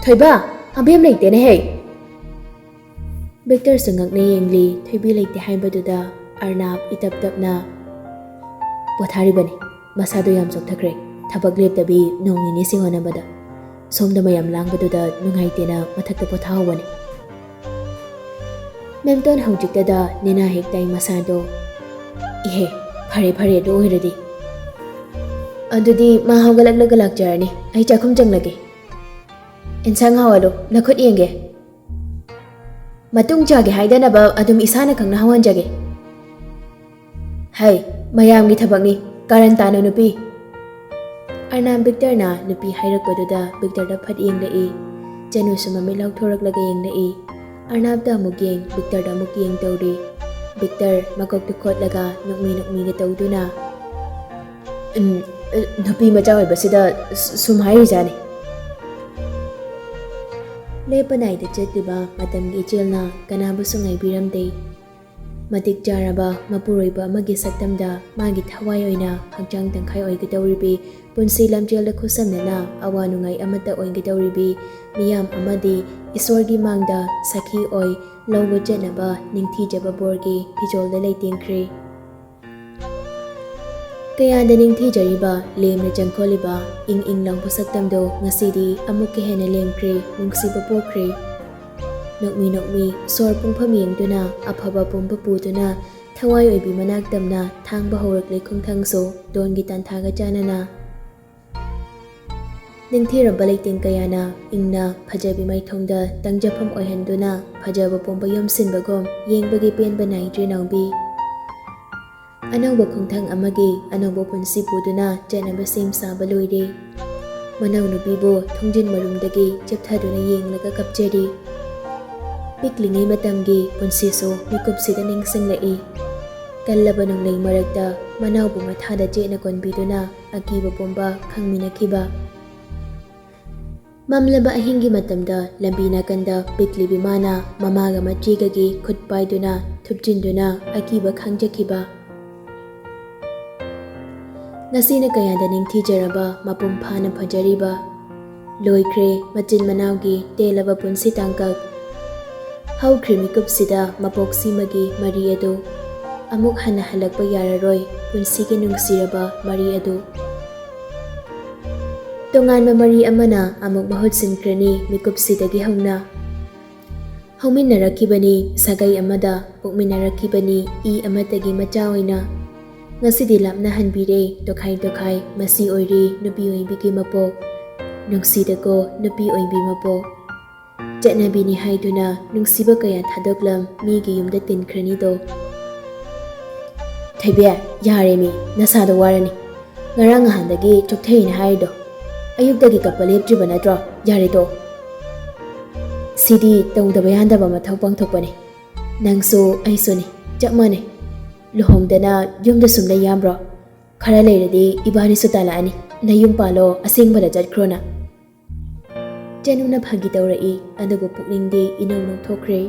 ꯊꯣꯏꯕ! ꯑꯕꯦꯝ ꯂꯩꯇꯦꯅꯦ ꯍꯦ!" ꯕꯤꯛꯇꯔꯁꯨ ꯉꯛꯅ ꯌꯦꯡꯂꯤ꯫ ꯊꯣꯏꯕꯤ ꯂꯩꯇꯦ ꯍꯥꯏꯕꯗꯨꯗ ꯑꯔꯅꯥꯕ ꯏꯇꯞ ꯇꯞꯅ, "ꯄꯣꯊꯥꯔꯤꯕꯅꯤ꯫ ꯃꯁꯥꯗꯣ ꯌꯥꯝ ꯆꯣꯛꯊꯈ꯭ꯔꯦ꯫ ꯊꯕꯛ ꯂꯦꯞꯇꯕꯤ ꯅꯣꯡ ꯅꯤꯅꯤꯁꯤ ꯍꯣꯠꯅꯕꯗ꯫ ꯁꯣꯝꯗ ꯃꯌꯥꯝ ꯂꯥꯡꯕꯗꯨꯗ ꯅꯨꯡꯉꯥꯏꯇꯦꯅ ꯃꯊꯛꯇ ꯄꯣꯊꯥꯍꯧꯕꯅꯤ꯫" ꯃꯦꯝꯇꯣꯟ ꯍꯧꯖꯤꯛꯇꯗ ꯅꯦꯅꯥ ꯍꯦꯛ ꯇꯥꯏ ꯃꯁꯥꯗꯣ꯫ "ꯏꯍꯦ, ꯐꯔꯦ ꯐꯔꯦ, ꯑꯗꯨ ꯑꯣꯏꯔꯗꯤ꯫ ꯑꯗꯨꯗꯤ ꯃꯥ ꯍꯧꯒꯠꯂꯛꯂꯒ ꯂꯥꯛꯆꯔꯅꯤ꯫ ꯑꯩ ꯆꯥꯛꯈꯨꯝ ꯆꯪꯂꯒꯦ꯫ ꯏꯟꯁꯥꯡ ꯍꯥꯎꯍꯜꯂꯨ, ꯅꯈꯨꯠ ꯌꯦꯡꯒꯦ꯫" ꯃꯇꯨꯡ ꯆꯥꯒꯦ ꯍꯥꯏꯗꯅꯕ ꯑꯗꯨꯝ ꯏꯁꯥꯅ ꯈꯪꯅ ꯍꯧꯍꯟꯖꯒꯦ꯫ ꯍꯩ, ꯃꯌꯥꯝꯒꯤ ꯊꯕꯛꯅꯤ, ꯀꯥꯔꯟ ꯇꯥꯅꯨ ꯅꯨꯄꯤ꯫ ꯑꯔꯅꯥꯝ ꯕꯤꯛꯇꯔꯅ ꯅꯨꯄꯤ ꯍꯥꯏꯔꯛꯄꯗꯨꯗ ꯕꯤꯛꯇꯔꯗ ꯐꯠ ꯌꯦꯡꯂꯛꯏ꯫ ꯆꯅꯨꯁꯨ ꯃꯃꯤꯠ ꯂꯥꯎꯊꯣꯔꯛꯂꯒ ꯌꯦꯡꯂꯛꯏ꯫ ꯑꯔꯅꯥꯝꯗ ꯑꯃꯨꯛ ꯌꯦꯡ, ꯕꯤꯛꯇꯔꯗ ꯑꯃꯨꯛ ꯌꯦꯡ ꯇꯧꯔꯤ꯫ ꯕꯤꯛꯇꯔ ꯃꯀꯣꯛꯇꯨ ꯈꯣꯠꯂꯒ ꯅꯣꯛꯃꯤ ꯅꯣꯛꯃꯤꯒ ꯇꯧꯗꯨꯅ, "ꯎꯝ, ꯅꯨꯄꯤ ꯃꯆꯥ ꯑꯣꯏꯕꯁꯤꯗ ꯁꯨꯝ ꯍꯥꯏꯔꯤꯖꯥꯠꯅꯤ꯫" ꯂꯦꯞꯄ ꯅꯥꯏꯗ ꯆꯠꯂꯤꯕ ꯃꯇꯝꯒꯤ ꯏꯆꯦꯜꯅ ꯀꯅꯥꯕꯨꯁꯨ ꯉꯥꯏꯕꯤꯔꯝꯗꯦ꯫ ꯃꯇꯤꯛ ꯆꯥꯔꯕ ꯃꯄꯨꯔꯣꯏꯕ ꯑꯃꯒꯤ ꯁꯛꯇꯝꯗ ꯃꯥꯒꯤ ꯊꯋꯥꯏ ꯑꯣꯏꯅ ꯍꯛꯆꯥꯡ ꯇꯪꯈꯥꯏ ꯑꯣꯏꯒꯗꯧꯔꯤꯕꯤ ꯄꯨꯟꯁꯤ ꯂꯝꯖꯦꯜꯗ ꯈꯨꯠꯁꯝꯅꯅ ꯑꯋꯥ ꯅꯨꯡꯉꯥꯏ ꯑꯃꯠꯇ ꯑꯣꯏꯒꯗꯧꯔꯤꯕꯤ ꯃꯤꯌꯥꯝ ꯑꯃꯗꯤ ꯏꯁꯣꯔꯒꯤ ꯃꯥꯡꯗ ꯁꯥꯈꯤ ꯑꯣꯏ ꯂꯧꯕ ꯆꯠꯅꯕ ꯅꯤꯡꯊꯤꯖꯕ ꯕꯣꯔꯒꯤ ꯐꯤꯖꯣꯜꯗ ꯂꯩꯇꯦꯡꯈ꯭ꯔꯦ꯫ ꯀꯌꯥꯗ ꯅꯤꯡꯊꯤꯖꯔꯤꯕ, ꯂꯦꯝꯅ ꯆꯪꯈꯣꯜꯂꯤꯕ, ꯏꯪ ꯏꯪ ꯂꯥꯎꯕ ꯁꯛꯇꯝꯗꯣ ꯉꯁꯤꯗꯤ ꯑꯃꯨꯛꯀ ꯍꯦꯟꯅ ꯂꯦꯝꯈ꯭ꯔꯦ, ꯅꯨꯡꯁꯤꯕ ꯄꯣꯛꯈ꯭ꯔꯦ꯫ ꯅꯣꯛꯃꯤ ꯅꯣꯛꯃꯤ ꯁꯣꯔ ꯄꯨꯡꯐꯝ ꯌꯦꯡꯗꯨꯅ, ꯑꯐꯕ ꯄꯨꯝꯕ ꯄꯨꯗꯨꯅ, ꯊꯋꯥꯏ ꯑꯣꯏꯕꯤ ꯃꯅꯥꯛ ꯇꯝꯅ ꯊꯥꯡꯕ ꯍꯧꯔꯛꯂꯦ ꯈꯣꯡꯊꯥꯡꯁꯨ ꯗꯣꯟꯒꯤ ꯇꯥꯟꯊꯥꯒ ꯆꯥꯟꯅꯅ꯫ ꯅꯤꯡꯊꯤꯔꯕ ꯂꯩꯇꯦꯡ ꯀꯌꯥꯅ ꯏꯪꯅ ꯐꯖꯕꯤ ꯃꯥꯏꯊꯣꯡꯗ ꯇꯪꯖꯐꯝ ꯑꯣꯏꯍꯟꯗꯨꯅ ꯐꯖꯕ ꯄꯨꯝꯕ ꯌꯣꯝꯁꯤꯟꯕꯒꯨꯝ ꯌꯦꯡꯕꯒꯤ ꯄꯦꯟꯕ ꯅꯥꯏꯗ꯭ꯔꯦ ꯅꯥꯎꯕꯤ꯫ ꯑꯅꯧꯕ ꯈꯣꯡꯊꯥꯡ ꯑꯃꯒꯤ ꯑꯅꯧꯕ ꯄꯨꯟꯁꯤ ꯄꯨꯗꯨꯅ ꯆꯠꯅꯕ ꯁꯦꯝ ꯁꯥꯕ ꯂꯣꯏꯔꯦ꯫ ꯃꯅꯥꯎꯅꯨꯄꯤꯕꯨ ꯊꯣꯡꯖꯤꯟ ꯃꯔꯨꯝꯗꯒꯤ ꯆꯦꯞꯊꯗꯨꯅ ꯌꯦꯡꯂꯒ ꯀꯞꯆꯔꯤ꯫ ꯄꯤꯛꯂꯤꯉꯩ ꯃꯇꯝꯒꯤ ꯄꯨꯟꯁꯤꯁꯨ ꯃꯤꯀꯨꯞꯁꯤꯗ ꯅꯤꯡꯁꯤꯡꯂꯛꯏ꯫ ꯀꯜꯂꯕ ꯅꯣꯡꯂꯩ ꯃꯔꯛꯇ ꯃꯅꯥꯎꯕꯨ ꯃꯊꯥꯗ ꯆꯦꯠꯅ ꯀꯣꯟꯕꯤꯗꯨꯅ ꯑꯀꯤꯕ ꯄꯨꯝꯕ ꯈꯪꯃꯤꯟꯅꯈꯤꯕ꯫ ꯃꯝꯂꯕ ꯑꯍꯤꯡꯒꯤ ꯃꯇꯝꯗ ꯂꯝꯕꯤ ꯅꯥꯀꯟꯗ ꯄꯤꯛꯂꯤꯕꯤ ꯃꯥꯅ ꯃꯃꯥꯒ ꯃꯆꯦꯒꯒꯤ ꯈꯨꯠ ꯄꯥꯏꯗꯨꯅ ꯊꯨꯞꯆꯤꯟꯗꯨꯅ ꯑꯀꯤꯕ ꯈꯥꯡꯖꯈꯤꯕ꯫ ꯉꯁꯤꯅ ꯀꯌꯥꯗ ꯅꯤꯡꯊꯤꯖꯔꯕ ꯃꯄꯨꯡ ꯐꯥꯅ ꯐꯖꯔꯤꯕ꯫ ꯂꯣꯏꯈ꯭ꯔꯦ ꯃꯆꯤꯟ ꯃꯅꯥꯎꯒꯤ ꯇꯦꯜꯂꯕ ꯄꯨꯟꯁꯤ ꯇꯥꯡꯀꯛ꯫ ꯍꯧꯈ꯭ꯔꯦ ꯃꯤꯀꯨꯞꯁꯤꯗ ꯃꯄꯣꯛ ꯁꯤꯃꯒꯤ ꯃꯔꯤ ꯑꯗꯨ꯫ ꯑꯃꯨꯛ ꯍꯟꯅ ꯍꯜꯂꯛꯄ ꯌꯥꯔꯔꯣꯏ ꯄꯨꯟꯁꯤꯒꯤ ꯅꯨꯡꯁꯤꯔꯕ ꯃꯔꯤ ꯑꯗꯨ꯫ ꯇꯣꯉꯥꯟꯕ ꯃꯔꯤ ꯑꯃꯅ ꯑꯃꯨꯛ ꯃꯍꯨꯠ ꯁꯤꯟꯈ꯭ꯔꯅꯤ ꯃꯤꯀꯨꯞꯁꯤꯗꯒꯤ ꯍꯧꯅ꯫ ꯍꯧꯃꯤꯟꯅꯔꯛꯈꯤꯕꯅꯤ ꯁꯥꯒꯩ ꯑꯃꯗ, ꯄꯣꯛꯃꯤꯟꯅꯔꯛꯈꯤꯕꯅꯤ ꯏ ꯑꯃꯠꯇꯒꯤ ꯃꯆꯥ ꯑꯣꯏꯅ꯫ ꯉꯁꯤꯗꯤ ꯂꯥꯞꯅꯍꯟꯕꯤꯔꯦ ꯇꯣꯈꯥꯏ ꯇꯣꯈꯥꯏ, ꯃꯁꯤ ꯑꯣꯏꯔꯦ ꯅꯨꯄꯤ ꯑꯣꯏꯕꯤꯒꯤ ꯃꯄꯣꯛ꯫ ꯅꯨꯡꯁꯤꯗꯀꯣ ꯅꯨꯄꯤ ꯑꯣꯏꯕꯤ ꯃꯄꯣꯛ꯫ ꯆꯠꯅꯕꯤꯅꯤ ꯍꯥꯏꯗꯨꯅ ꯅꯨꯡꯁꯤꯕ ꯀꯌꯥ ꯊꯥꯗꯣꯛꯂꯝ ꯃꯤꯒꯤ ꯌꯨꯝꯗ ꯇꯤꯟꯈ꯭ꯔꯅꯤꯗꯣ꯫ ꯊꯣꯏꯕꯤ, ꯌꯥꯔꯦꯃꯤ, ꯅꯁꯥꯗꯣ ꯋꯥꯔꯅꯤ꯫ ꯉꯔꯥꯡ ꯅꯍꯥꯟꯗꯒꯤ ꯆꯣꯛꯊꯩꯅ ꯍꯥꯏꯔꯤꯗꯣ꯫ ꯑꯌꯨꯛꯇꯒꯤ ꯀꯞꯄ ꯂꯦꯞꯇ꯭ꯔꯤꯕ ꯅꯠꯇ꯭ꯔꯣ? ꯌꯥꯔꯦ ꯇꯣꯛꯑꯣ꯫ ꯁꯤꯗꯤ ꯇꯧꯗꯕ ꯌꯥꯗꯕ ꯃꯊꯧ ꯄꯥꯡꯊꯣꯛꯄꯅꯤ꯫ ꯅꯪꯁꯨ ꯑꯩꯁꯨꯅꯤ, ꯆꯞ ꯃꯥꯟꯅꯩ꯫ ꯂꯨꯍꯣꯡꯗꯅ ꯌꯨꯝꯗ ꯁꯨꯝ ꯂꯩ ꯌꯥꯕ꯭ꯔꯣ? ꯈꯔ ꯂꯩꯔꯗꯤ ꯏꯕꯥꯅꯤꯁꯨ ꯇꯥꯜꯂꯛꯑꯅꯤ꯫ ꯅꯌꯨꯝ ꯄꯥꯜꯂꯣ, ꯑꯁꯦꯡꯕꯗ ꯆꯠꯈ꯭ꯔꯣꯅ꯫ ꯆꯅꯨꯅ ꯐꯥꯒꯤ ꯇꯧꯔꯛꯏ, ꯑꯗꯨꯕꯨ ꯄꯨꯛꯅꯤꯡꯗꯤ ꯏꯅꯧ ꯅꯧꯊꯣꯛꯈ꯭ꯔꯦ꯫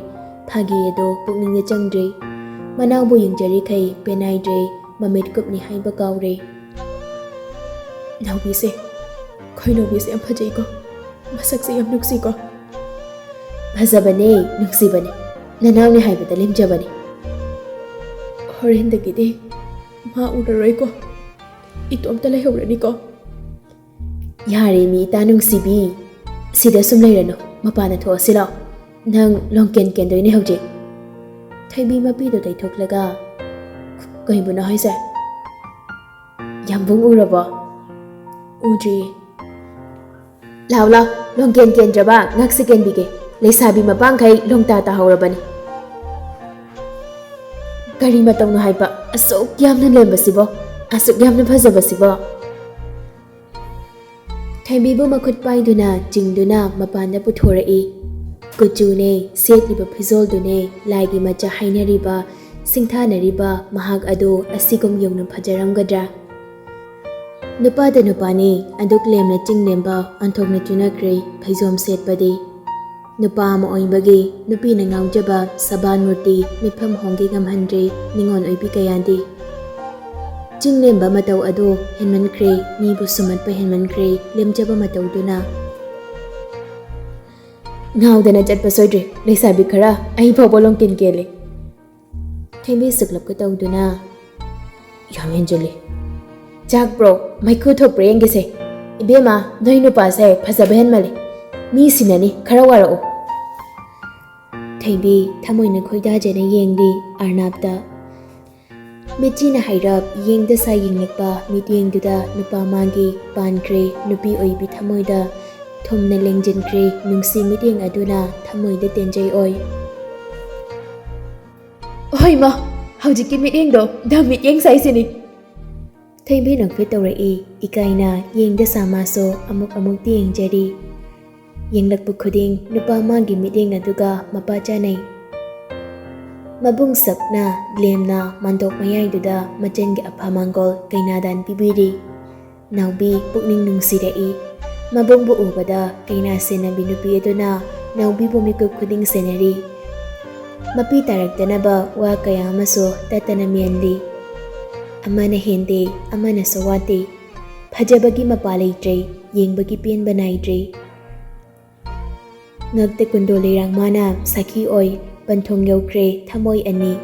ꯐꯥꯒꯤ ꯑꯗꯣ ꯄꯨꯛꯅꯤꯡꯗ ꯆꯪꯗ꯭ꯔꯦ꯫ ꯃꯅꯥꯎꯕꯨ ꯌꯦꯡꯖꯔꯤꯈꯩ ꯄꯦꯟꯅꯥꯏꯗ꯭ꯔꯦ, ꯃꯃꯤꯠ ꯀꯨꯞꯅꯤ ꯍꯥꯏꯕ ꯀꯥꯎꯔꯦ꯫ ꯅꯥꯎꯕꯤꯁꯦ, ꯑꯩꯈꯣꯏ ꯅꯥꯎꯕꯤꯁꯦ ꯌꯥꯝ ꯐꯖꯩꯀꯣ, ꯃꯁꯛꯁꯦ ꯌꯥꯝ ꯅꯨꯡꯁꯤꯀꯣ꯫ ꯐꯖꯕꯅꯦ, ꯅꯨꯡꯁꯤꯕꯅꯦ, ꯅꯅꯥꯎꯅꯦ ꯍꯥꯏꯕꯗ ꯂꯦꯝꯖꯕꯅꯦ꯫ ꯍꯣꯔꯦꯟꯗꯒꯤꯗꯤ ꯃꯥ ꯎꯔꯔꯣꯏꯀꯣ, ꯏꯇꯣꯝꯇ ꯂꯩꯍꯧꯔꯅꯤꯀꯣ꯫ ꯌꯥꯔꯦ ꯃꯤ ꯏꯇꯥ ꯅꯨꯡꯁꯤꯕꯤ, ꯁꯤꯗ ꯁꯨꯝ ꯂꯩꯔꯅꯨ, ꯃꯄꯥꯟꯗ ꯊꯣꯛꯑꯁꯤ ꯂꯥꯛꯑꯣ꯫ ꯅꯪ ꯂꯣꯡꯀꯦꯟ ꯀꯦꯟꯗꯣꯏꯅꯦ ꯍꯧꯖꯤꯛ꯫ ꯊꯣꯏꯕꯤ ꯃꯄꯤꯗꯣ ꯇꯩꯊꯣꯛꯂꯒ, ꯀꯩꯕꯨꯅꯣ ꯍꯥꯏꯁꯦ? ꯌꯥꯝꯕꯨꯡ ꯎꯔꯕꯣ? ꯎꯗ꯭ꯔꯤꯌꯦ꯫ ꯂꯥꯎ ꯂꯥꯎ, ꯂꯣꯡꯀꯦꯟ ꯀꯦꯟꯗ꯭ꯔꯕ ꯉꯛꯁꯦ ꯀꯦꯟꯕꯤꯒꯦ꯫ ꯂꯩꯁꯥꯕꯤ ꯃꯄꯥꯡꯈꯩ ꯂꯣꯡꯇꯥ ꯇꯥꯍꯧꯔꯕꯅꯤ꯫ ꯀꯔꯤ ꯃꯇꯧꯅꯣ ꯍꯥꯏꯕ, ꯑꯁꯨꯛ ꯌꯥꯝꯅ ꯂꯦꯝꯕꯁꯤꯕꯣ, ꯑꯁꯨꯛ ꯌꯥꯝꯅ ꯐꯖꯕꯁꯤꯕꯣ? ꯊꯣꯏꯕꯤꯕꯨ ꯃꯈꯨꯠ ꯄꯥꯏꯗꯨꯅ ꯆꯤꯡꯗꯨꯅ ꯃꯄꯥꯟꯗ ꯄꯨꯊꯣꯔꯛꯏ꯫ ꯀꯨꯆꯨꯅꯦ, ꯁꯦꯠꯂꯤꯕ ꯐꯤꯖꯣꯜꯗꯨꯅꯦ, ꯂꯥꯏꯒꯤ ꯃꯆꯥ ꯍꯥꯏꯅꯔꯤꯕ, ꯁꯤꯡꯊꯥꯅꯔꯤꯕ ꯃꯍꯥꯛ ꯑꯗꯨ ꯑꯁꯤꯒꯨꯝ ꯌꯧꯅ ꯐꯖꯔꯝꯒꯗ꯭ꯔꯥ? ꯅꯨꯄꯥꯗ ꯅꯨꯄꯥꯅꯤ, ꯑꯗꯨꯛ ꯂꯦꯝꯅ ꯆꯤꯡꯂꯦꯝꯕ ꯑꯣꯟꯊꯣꯛꯅ ꯆꯨꯅꯈ꯭ꯔꯦ ꯐꯩꯖꯣꯝ ꯁꯦꯠꯄꯗꯤ꯫ ꯅꯨꯄꯥ ꯑꯃ ꯑꯣꯏꯕꯒꯤ ꯅꯨꯄꯤꯅ ꯉꯥꯎꯖꯕ ꯁꯕꯥꯟ ꯃꯨꯔꯇꯤ ꯃꯤꯠꯐꯝ ꯍꯣꯡꯒꯦ ꯉꯝꯍꯟꯗ꯭ꯔꯦ ꯅꯤꯉꯣꯜ ꯑꯣꯏꯕꯤ ꯀꯌꯥꯗꯤ꯫ ꯆꯤꯡꯂꯦꯝꯕ ꯃꯇꯧ ꯑꯗꯨ ꯍꯦꯟꯃꯟꯈ꯭ꯔꯦ, ꯃꯤꯕꯨ ꯁꯨꯝꯍꯠꯄ ꯍꯦꯟꯃꯟꯈ꯭ꯔꯦ ꯂꯦꯝꯖꯕ ꯃꯇꯧꯗꯨꯅ꯫ ꯉꯥꯎꯗꯅ ꯆꯠꯄ ꯁꯣꯏꯗ꯭ꯔꯦ, ꯂꯩꯁꯥꯕꯤ ꯈꯔ ꯑꯩ ꯐꯥꯎꯕ ꯂꯣꯡꯀꯤꯟ ꯀꯦꯜꯂꯦ꯫ ꯊꯣꯏꯕꯤ ꯁꯨꯛꯂꯞꯀ ꯇꯧꯗꯨꯅ, ꯌꯥꯝ ꯍꯦꯟꯖꯤꯜꯂꯤ꯫ ꯆꯥꯛꯄ꯭ꯔꯣ? ꯃꯩꯈꯨ ꯊꯣꯛꯄ꯭ꯔꯥ ꯌꯦꯡꯒꯦꯁꯦ꯫ ꯏꯕꯦꯝꯃ, ꯅꯣꯏ ꯅꯨꯄꯥꯁꯦ ꯐꯖꯕ ꯍꯦꯟꯃꯜꯂꯦ꯫ ꯃꯤ ꯁꯤꯅꯅꯤ, ꯈꯔ ꯋꯥꯔꯛꯎ꯫ ꯊꯣꯏꯕꯤ ꯊꯃꯣꯏꯅ ꯈꯣꯏꯗꯥꯖꯅ ꯌꯦꯡꯂꯤ ꯑꯔꯅꯥꯞꯇ꯫ ꯃꯤꯠꯆꯤꯅ ꯍꯥꯏꯔꯞ ꯌꯦꯡꯗ ꯁꯥ ꯌꯦꯡꯂꯛꯄ ꯃꯤꯠꯌꯦꯡꯗꯨꯗ ꯅꯨꯄꯥ ꯃꯥꯒꯤ ꯄꯥꯟꯈ꯭ꯔꯦ ꯅꯨꯄꯤ ꯑꯣꯏꯕꯤ ꯊꯃꯣꯏꯗ ꯊꯨꯝꯅ ꯂꯦꯡꯖꯤꯟꯈ꯭ꯔꯦ ꯅꯨꯡꯁꯤ ꯃꯤꯠꯌꯦꯡ ꯑꯗꯨꯅ ꯊꯃꯣꯏꯗ ꯇꯦꯟꯖꯩ ꯑꯣꯏ꯫ "ꯍꯣꯏ ꯃꯥ, ꯍꯧꯖꯤꯛꯀꯤ ꯃꯤꯠꯌꯦꯡꯗꯣ ꯅꯪ ꯃꯤꯠꯌꯦꯡ ꯁꯥꯏꯁꯤꯅꯤ!" ꯊꯣꯏꯕꯤ ꯅꯣꯛꯐꯦꯠ ꯇꯧꯔꯛꯏ꯫ ꯏꯀꯥꯏꯅ ꯌꯦꯡꯗ ꯁꯥ ꯃꯥꯁꯨ ꯑꯃꯨꯛ ꯑꯃꯨꯛꯇꯤ ꯌꯦꯡꯖꯔꯤ꯫ ꯌꯦꯡꯂꯛꯄ ꯈꯨꯗꯤꯡ ꯅꯨꯄꯥ ꯃꯥꯒꯤ ꯃꯤꯠꯌꯦꯡ ꯑꯗꯨꯒ ꯃꯄꯥ ꯆꯥꯅꯩ꯫ ꯃꯕꯨꯡ ꯁꯛꯅ ꯂꯦꯝꯅ ꯃꯥꯟꯗꯣꯞ ꯃꯌꯥꯏꯗꯨꯗ ꯃꯆꯟꯒꯤ ꯑꯐ ꯃꯥꯡꯒꯣꯜ ꯀꯩꯅꯥꯗꯥꯟ ꯄꯤꯕꯤꯔꯤ꯫ ꯅꯥꯎꯕꯤ ꯄꯨꯛꯅꯤꯡ ꯅꯨꯡꯁꯤꯔꯛꯏ꯫ ꯃꯕꯨꯡꯕꯨ ꯎꯕꯗ ꯀꯩꯅꯥ ꯁꯦꯟꯅꯕꯤ ꯅꯨꯄꯤ ꯑꯗꯨꯅ ꯅꯥꯎꯕꯤꯕꯨ ꯃꯤꯀꯨꯞ ꯈꯨꯗꯤꯡ ꯁꯦꯟꯅꯔꯤ꯫ ꯃꯄꯤ ꯇꯥꯔꯛꯇꯅꯕ ꯋꯥ ꯀꯌꯥ ꯑꯃꯁꯨ ꯇꯠꯇꯅ ꯃꯦꯟꯂꯤ꯫ ꯑꯃꯅ ꯍꯦꯟꯗꯦ, ꯑꯃꯅꯁꯨ ꯋꯥꯠꯇꯦ꯫ ꯐꯖꯕꯒꯤ ꯃꯄꯥ ꯂꯩꯇ꯭ꯔꯦ, ꯌꯦꯡꯕꯒꯤ ꯄꯦꯟꯕ ꯅꯥꯏꯗ꯭ꯔꯦ꯫ ꯉꯛꯇ ꯀꯨꯟꯗꯣ ꯂꯩꯔꯥꯡ ꯃꯥꯅ ꯁꯥꯈꯤ ꯑꯣꯏ, ꯄꯟꯊꯨꯡ ꯌꯧꯈ꯭ꯔꯦ ꯊꯃꯣꯏ ꯑꯅꯤ꯫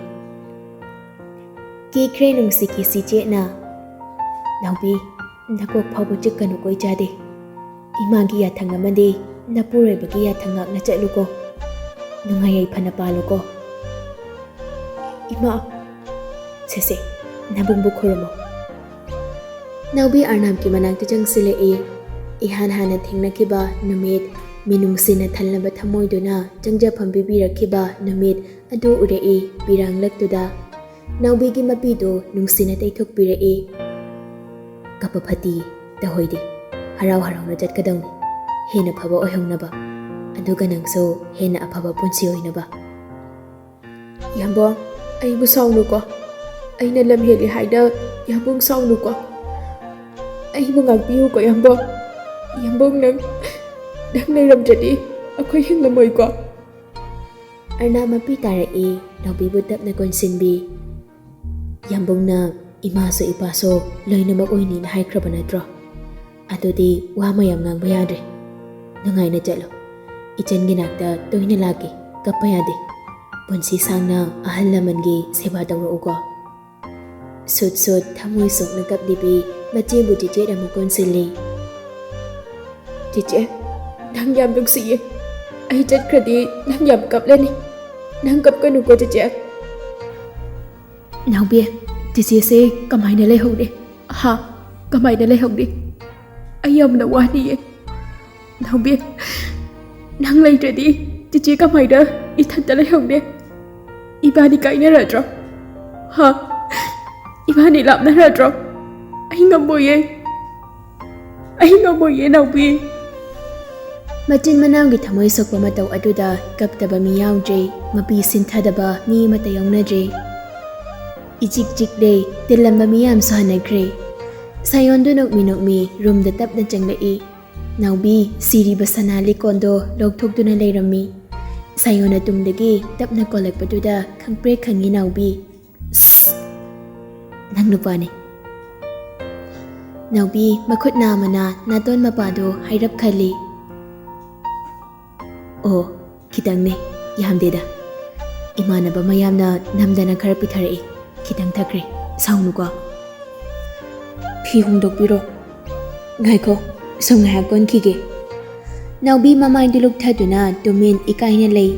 ꯀꯤꯈ꯭ꯔꯦ ꯅꯨꯡꯁꯤꯈꯤ ꯁꯤꯆꯦꯠꯅ꯫ "ꯅꯥꯎꯕꯤ, ꯅꯀꯣꯛ ꯐꯥꯎꯕ ꯆꯤꯛꯀꯅꯨ ꯀꯣꯏ ꯆꯥꯗꯦ꯫ ꯏꯃꯥꯒꯤ ꯌꯥꯊꯪ ꯑꯃꯗꯤ ꯅꯄꯨꯔꯣꯏꯕꯒꯤ ꯌꯥꯊꯪ ꯉꯥꯛꯅ ꯆꯠꯂꯨꯀꯣ꯫ ꯅꯨꯡꯉꯥꯏ ꯌꯥꯏꯐꯅ ꯄꯥꯜꯂꯨꯀꯣ꯫" "ꯏꯃꯥ!" "ꯁꯦ ꯁꯦ, ꯅꯕꯨꯡꯕꯨ ꯈꯨꯔꯨꯝꯃꯣ꯫" ꯅꯥꯎꯕꯤ ꯑꯔꯅꯥꯝꯒꯤ ꯃꯅꯥꯛꯇ ꯆꯪꯁꯤꯜꯂꯛꯏ꯫ ꯏꯍꯥꯟ ꯍꯥꯟꯅ ꯊꯦꯡꯅꯈꯤꯕ ꯅꯨꯃꯤꯠ, ꯃꯤꯅꯨꯡꯁꯤꯅ ꯊꯜꯂꯕ ꯊꯃꯣꯏꯗꯨꯅ ꯆꯪꯖꯐꯝ ꯄꯤꯕꯤꯔꯛꯈꯤꯕ ꯅꯨꯃꯤꯠ ꯑꯗꯨ ꯎꯔꯛꯏ ꯄꯤꯔꯥꯡꯂꯛꯇꯨꯗ꯫ ꯅꯥꯎꯕꯤꯒꯤ ꯃꯄꯤꯗꯨ ꯅꯨꯡꯁꯤꯅ ꯇꯩꯊꯣꯛꯄꯤꯔꯛꯏ꯫ "ꯀꯞꯄ ꯐꯠꯇꯤ, ꯇꯍꯣꯏꯗꯦ꯫ ꯍꯔꯥꯎ ꯍꯔꯥꯎꯅ ꯆꯠꯀꯗꯧꯅꯤ꯫ ꯍꯦꯟꯅ ꯐꯕ ꯑꯣꯏꯍꯧꯅꯕ꯫ ꯑꯗꯨꯒ ꯅꯪꯁꯨ ꯍꯦꯟꯅ ꯑꯐꯕ ꯄꯨꯟꯁꯤ ꯑꯣꯏꯅꯕ꯫" "ꯌꯥꯝꯕꯣꯡ, ꯑꯩꯕꯨ ꯁꯥꯎꯅꯨꯀꯣ꯫ ꯑꯩꯅ ꯂꯝ ꯍꯦꯜꯂꯤ ꯍꯥꯏꯅ ꯌꯥꯝꯕꯣꯡ ꯁꯥꯎꯅꯨꯀꯣ꯫ ꯑꯩꯕꯨ ꯉꯥꯛꯄꯤꯌꯨꯀꯣ ꯌꯥꯝꯕꯣꯡ꯫ ꯌꯥꯝꯕꯣꯡ, ꯅꯪ, ꯅꯪ ꯂꯩꯔꯝꯗ꯭ꯔꯗꯤ ꯑꯩꯈꯣꯏ ꯍꯤꯡꯂꯝꯃꯣꯏꯀꯣ꯫" ꯑꯔꯅꯥ ꯃꯄꯤ ꯇꯥꯔꯛꯏ, ꯅꯥꯎꯕꯤꯕꯨ ꯇꯞꯅ ꯀꯣꯟꯁꯤꯟꯕꯤ꯫ "ꯌꯥꯝꯕꯨꯡꯅ ꯏꯃꯥꯁꯨ ꯏꯄꯥꯁꯨ ꯂꯣꯏꯅꯃꯛ ꯑꯣꯏꯅꯤꯅ ꯍꯥꯏꯈ꯭ꯔꯕ ꯅꯠꯇ꯭ꯔꯣ? ꯑꯗꯨꯗꯤ ꯋꯥ ꯃꯌꯥꯝ ꯉꯥꯡꯕ ꯌꯥꯗ꯭ꯔꯦ꯫ ꯅꯨꯡꯉꯥꯏꯅ ꯆꯠꯂꯣ꯫ ꯏꯆꯟꯒꯤ ꯅꯥꯛꯇ ꯇꯣꯏꯅ ꯂꯥꯛꯀꯦ, ꯀꯞꯄ ꯌꯥꯗꯦ꯫ ꯄꯨꯟꯁꯤ ꯁꯥꯡꯅ ꯑꯍꯜ ꯂꯃꯟꯒꯤ ꯁꯦꯕꯥ ꯇꯧꯔꯛꯎꯀꯣ꯫" ꯁꯨꯠ ꯁꯨꯠ ꯊꯃꯣꯏ ꯁꯣꯛꯅ ꯀꯞꯂꯤꯕꯤ ꯃꯆꯦꯕꯨ ꯆꯤꯆꯦꯠ ꯑꯃꯨꯛ ꯀꯣꯟꯁꯤꯜꯂꯤ꯫ "ꯆꯤꯆꯦ, ꯅꯪ ꯌꯥꯝ ꯅꯨꯡꯁꯤꯌꯦ꯫ ꯑꯩ ꯆꯠꯈ꯭ꯔꯗꯤ ꯅꯪ ꯌꯥꯝ ꯀꯞꯂꯅꯤ꯫ ꯅꯪ ꯀꯞꯀꯅꯨꯀꯣ ꯆꯤꯆꯦ꯫" "ꯅꯥꯎꯕꯤ, ꯆꯤꯆꯦꯁꯦ ꯀꯃꯥꯏꯅ ꯂꯩꯍꯧꯅꯤ? ꯍꯥ? ꯀꯃꯥꯏꯅ ꯂꯩꯍꯧꯅꯤ? ꯑꯩ ꯌꯥꯝꯅ ꯋꯥꯅꯤꯌꯦ꯫" ꯅꯥꯎꯕꯤ, ꯅꯪ ꯂꯩꯇ꯭ꯔꯗꯤ ꯆꯤꯆꯦ ꯀꯃꯥꯏꯅ ꯏꯊꯟꯇ ꯂꯩꯍꯧꯅꯦ? ꯏꯕꯥꯅꯤ ꯀꯥꯏꯅꯔꯗ꯭ꯔꯣ? ꯍꯥ? ꯏꯕꯥꯅꯤ ꯂꯥꯞꯅꯔꯗ꯭ꯔꯣ? ꯑꯩ ꯉꯝꯃꯣꯏꯌꯦ꯫ ꯑꯩ ꯉꯝꯃꯣꯏꯌꯦ, ꯅꯥꯎꯕꯤ꯫ ꯃꯆꯤꯟ ꯃꯅꯥꯎꯒꯤ ꯊꯃꯣꯏ ꯁꯣꯛꯄ ꯃꯇꯧ ꯑꯗꯨꯗ ꯀꯞꯇꯕ ꯃꯤ ꯌꯥꯎꯗ꯭ꯔꯦ, ꯃꯄꯤ ꯁꯤꯟꯊꯗꯕ ꯃꯤ ꯑꯃꯠꯇ ꯌꯥꯎꯅꯗ꯭ꯔꯦ꯫ ꯏꯆꯤꯛ ꯆꯤꯛꯂꯦ, ꯇꯤꯜꯂꯝꯕ ꯃꯤꯌꯥꯝꯁꯨ ꯍꯟꯅꯈ꯭ꯔꯦ꯫ ꯁꯥꯌꯣꯟꯗꯨ ꯅꯣꯛꯃꯤ ꯅꯣꯛꯃꯤ ꯔꯨꯝꯗ ꯇꯞꯅ ꯆꯪꯂꯛꯏ꯫ "ꯅꯥꯎꯕꯤ, ꯁꯤꯔꯤꯕ ꯁꯅꯥ ꯂꯤꯛꯀꯣꯟꯗꯣ ꯂꯧꯊꯣꯛꯇꯨꯅ ꯂꯩꯔꯝꯃꯤ꯫" ꯁꯥꯌꯣꯟꯅ ꯇꯨꯡꯗꯒꯤ ꯇꯞꯅ ꯀꯣꯜꯂꯛꯄꯗꯨꯗ ꯈꯪꯄ꯭ꯔꯦꯛ ꯈꯪꯉꯤ ꯅꯥꯎꯕꯤ꯫ "ꯁꯁ! ꯅꯪ ꯅꯨꯄꯥꯅꯤ꯫" ꯅꯥꯎꯕꯤ ꯃꯈꯨꯠ ꯅꯥꯝꯃꯅ ꯅꯥꯇꯣꯟ ꯃꯄꯥꯗꯨ ꯍꯥꯏꯔꯞ ꯈꯜꯂꯤ꯫ "ꯑꯣ, ꯈꯤꯇꯪꯅꯦ, ꯌꯥꯝꯗꯦꯗ꯫ ꯏꯃꯥꯟꯅꯕ ꯃꯌꯥꯝꯅ ꯅꯝꯗꯅ ꯈꯔ ꯄꯤꯊꯔꯛꯏ꯫ ꯈꯤꯇꯪ ꯊꯛꯈ꯭ꯔꯦ, ꯁꯥꯎꯅꯨꯀꯣ꯫" "ꯐꯤ ꯍꯣꯡꯗꯣꯛꯄꯤꯔꯣ꯫" "ꯉꯥꯏꯈꯣ, ꯁꯨꯝ ꯉꯥꯏꯍꯥꯛ ꯀꯣꯟꯈꯤꯒꯦ꯫" ꯅꯥꯎꯕꯤ ꯃꯃꯥꯏꯗꯨ ꯂꯨꯞꯊꯗꯨꯅ ꯇꯨꯃꯤꯟ ꯏꯀꯥꯏꯅ ꯂꯩ꯫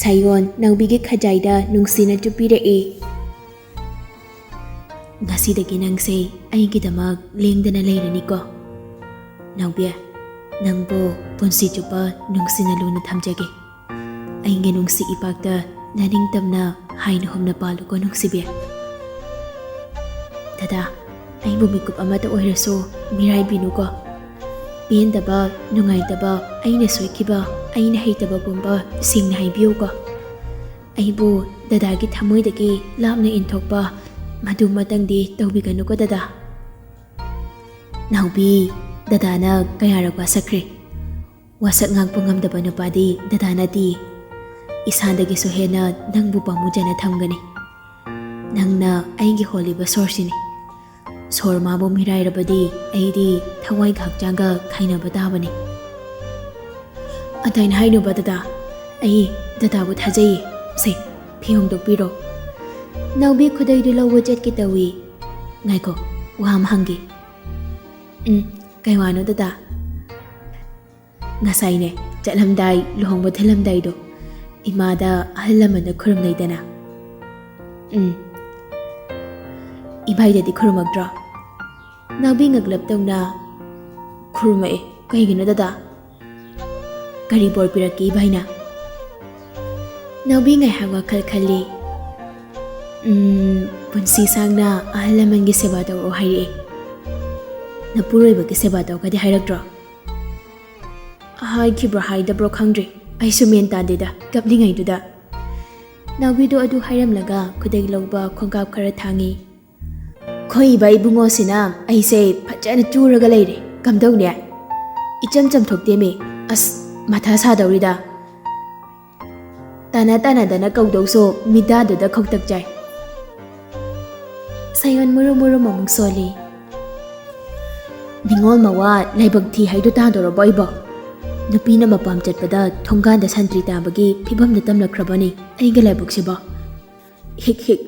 ꯁꯥꯌꯣꯟ ꯅꯥꯎꯕꯤꯒꯤ ꯈꯖꯥꯏꯗ ꯅꯨꯡꯁꯤꯅ ꯆꯨꯞꯄꯤꯔꯛꯏ꯫ "ꯉꯁꯤꯗꯒꯤ ꯅꯪꯁꯦ ꯑꯩꯒꯤꯗꯃꯛ ꯂꯦꯡꯗꯅ ꯂꯩꯔꯅꯤꯀꯣ꯫ ꯅꯥꯎꯕꯤ, ꯅꯪꯕꯨ ꯄꯨꯟꯁꯤ ꯆꯨꯞꯄ ꯅꯨꯡꯁꯤꯅ ꯂꯨꯅ ꯊꯝꯖꯒꯦ꯫ ꯑꯩꯒꯤ ꯅꯨꯡꯁꯤ ꯏꯄꯥꯛꯇ ꯅꯅꯤꯡꯇꯝꯅ ꯍꯥꯏꯅ ꯍꯨꯝꯅ ꯄꯥꯜꯂꯨꯀꯣ ꯅꯨꯡꯁꯤꯕꯤ꯫" "ꯗꯗꯥ, ꯑꯩꯕꯨ ꯃꯤꯀꯨꯞ ꯑꯃꯇ ꯑꯣꯏꯔꯁꯨ ꯃꯤꯔꯥꯏꯕꯤꯅꯨꯀꯣ꯫ ꯄꯦꯟꯗꯕ, ꯅꯨꯡꯉꯥꯏꯇꯕ, ꯑꯩꯅ ꯁꯣꯏꯈꯤꯕ, ꯑꯩꯅ ꯍꯩꯇꯕ ꯄꯨꯝꯕ ꯁꯦꯡꯅ ꯍꯥꯏꯕꯤꯌꯨꯀꯣ꯫ ꯑꯩꯕꯨ ꯗꯗꯥꯒꯤ ꯊꯃꯣꯏꯗꯒꯤ ꯂꯥꯞꯅ ꯏꯟꯊꯣꯛꯄ ꯃꯗꯨꯃꯇꯪꯗꯤ ꯇꯧꯕꯤꯒꯅꯨꯀꯣ ꯗꯗꯥ꯫" "ꯅꯥꯎꯕꯤ, ꯗꯗꯥꯅ ꯀꯌꯥꯔꯛ ꯋꯥꯁꯛꯈ꯭ꯔꯦ꯫ ꯋꯥꯁꯛ ꯉꯥꯛꯄ ꯉꯝꯗꯕ ꯅꯨꯄꯥꯗꯤ ꯗꯗꯥ ꯅꯠꯇꯦ꯫ ꯏꯁꯥꯗꯒꯤꯁꯨ ꯍꯦꯟꯅ ꯅꯪꯕꯨ ꯄꯥꯝꯃꯨꯖꯅ ꯊꯝꯒꯅꯤ꯫ ꯅꯪꯅ ꯑꯩꯒꯤ ꯍꯣꯜꯂꯤꯕ ꯁꯣꯔꯁꯤꯅꯤ꯫ ꯁꯣꯔ ꯃꯥꯕꯨ ꯃꯤꯔꯥꯏꯔꯕꯗꯤ ꯑꯩꯗꯤ ꯊꯋꯥꯏꯒ ꯍꯛꯆꯥꯡꯒ ꯈꯥꯏꯅꯕ ꯇꯥꯕꯅꯤ꯫" "ꯑꯗꯨꯃꯥꯏꯅ ꯍꯥꯏꯅꯨꯕ ꯗꯗꯥ, ꯑꯩ ꯗꯗꯥꯕꯨ ꯊꯥꯖꯩꯌꯦ꯫ ꯁꯦ, ꯐꯤ ꯍꯣꯡꯗꯣꯛꯄꯤꯔꯣ꯫" ꯅꯥꯎꯕꯤ ꯈꯨꯗꯩꯗꯨ ꯂꯧꯕ ꯆꯠꯀꯦ ꯇꯧꯏ꯫ "ꯉꯥꯏꯈꯣ, ꯋꯥ ꯑꯃ ꯍꯪꯒꯦ꯫" "ꯎꯝ, ꯀꯩ ꯋꯥꯅꯣ ꯗꯗꯥ?" "ꯉꯁꯥꯏꯅꯦ, ꯆꯠꯂꯝꯗꯥꯏ, ꯂꯨꯍꯣꯡꯕ ꯊꯤꯜꯂꯝꯗꯥꯏꯗꯣ, ꯏꯃꯥꯗ ꯑꯍꯜ ꯂꯃꯟꯅ ꯈꯨꯔꯨꯝꯅꯩꯗꯅ꯫" "ꯎꯝ꯫" "ꯏꯕꯥꯏꯗꯗꯤ ꯈꯨꯔꯨꯝꯃꯛꯇ꯭ꯔꯣ?" ꯅꯥꯎꯕꯤ ꯉꯛꯂꯞ ꯇꯧꯅ, "ꯈꯨꯔꯨꯝꯃꯛꯑꯦ꯫ ꯀꯩꯒꯤꯅꯣ ꯗꯗꯥ?" ꯀꯔꯤ ꯕꯣꯔ ꯄꯤꯔꯛꯀꯦ ꯏꯚꯥꯏꯅ? ꯅꯥꯎꯕꯤ ꯉꯥꯏꯍꯥꯛ ꯋꯥꯈꯜ ꯈꯜꯂꯤ꯫ "ꯎꯝ, ꯄꯨꯟꯁꯤ ꯁꯥꯡꯅ ꯑꯍꯜ ꯂꯃꯟꯒꯤ ꯁꯦꯕꯥ ꯇꯧꯔꯛꯑꯣ ꯍꯥꯏꯔꯛꯑꯦ꯫ ꯅꯄꯨꯔꯣꯏꯕꯒꯤ ꯁꯦꯕꯥ ꯇꯧꯒꯗꯤ ꯍꯥꯏꯔꯛꯇ꯭ꯔꯣ?" ꯍꯥꯏꯈꯤꯕ꯭ꯔꯣ ꯍꯥꯏꯗꯕ꯭ꯔꯣ ꯈꯪꯗ꯭ꯔꯦ, ꯑꯩꯁꯨ ꯃꯦꯟ ꯇꯥꯗꯦꯗ ꯀꯞꯂꯤꯉꯩꯗꯨꯗ꯫ ꯅꯥꯎꯕꯤꯗꯣ ꯑꯗꯨ ꯍꯥꯏꯔꯝꯂꯒ ꯈꯨꯗꯩ ꯂꯧꯕ ꯈꯣꯡꯀꯥꯞ ꯈꯔ ꯊꯥꯡꯉꯤ꯫ "ꯈꯣꯏ ꯏꯕꯥ ꯏꯕꯨꯡꯉꯣꯁꯤꯅ ꯑꯩꯁꯦ ꯐꯖꯅ ꯆꯨꯔꯒ ꯂꯩꯔꯦ꯫ ꯀꯝꯗꯧꯅꯦ? ꯏꯆꯝ ꯆꯝꯊꯣꯛꯇꯦꯃꯤ꯫ ꯑꯁ, ꯃꯊꯥ ꯁꯥꯗꯧꯔꯤꯗ꯫ ꯇꯥꯅ ꯇꯥꯅꯗꯅ ꯀꯧꯗꯧꯁꯨ ꯃꯤꯗꯥꯗꯨꯗ ꯈꯧꯇꯛ ꯆꯥꯏ꯫" ꯁꯥꯌꯣꯟ ꯃꯨꯔꯨꯝ ꯃꯨꯔꯨꯝ ꯑꯃꯨꯛ ꯁꯣꯜꯂꯤ꯫ "ꯅꯤꯉꯣꯜ ꯃꯋꯥ ꯂꯥꯏꯕꯛ ꯊꯤ ꯍꯥꯏꯗꯣ ꯇꯥꯗꯧꯔꯕꯣ ꯑꯩꯕꯣ? ꯅꯨꯄꯤꯅ ꯃꯄꯥꯝ ꯆꯠꯄꯗ ꯊꯣꯡꯒꯥꯟꯗ ꯁꯟꯇ꯭ꯔꯤ ꯇꯥꯕꯒꯤ ꯐꯤꯕꯝꯗ ꯇꯝꯂꯛꯈ꯭ꯔꯕꯅꯤ ꯑꯩꯒꯤ ꯂꯥꯏꯕꯛꯁꯤꯕꯣ꯫ ꯍꯤꯛ ꯍꯤꯛ,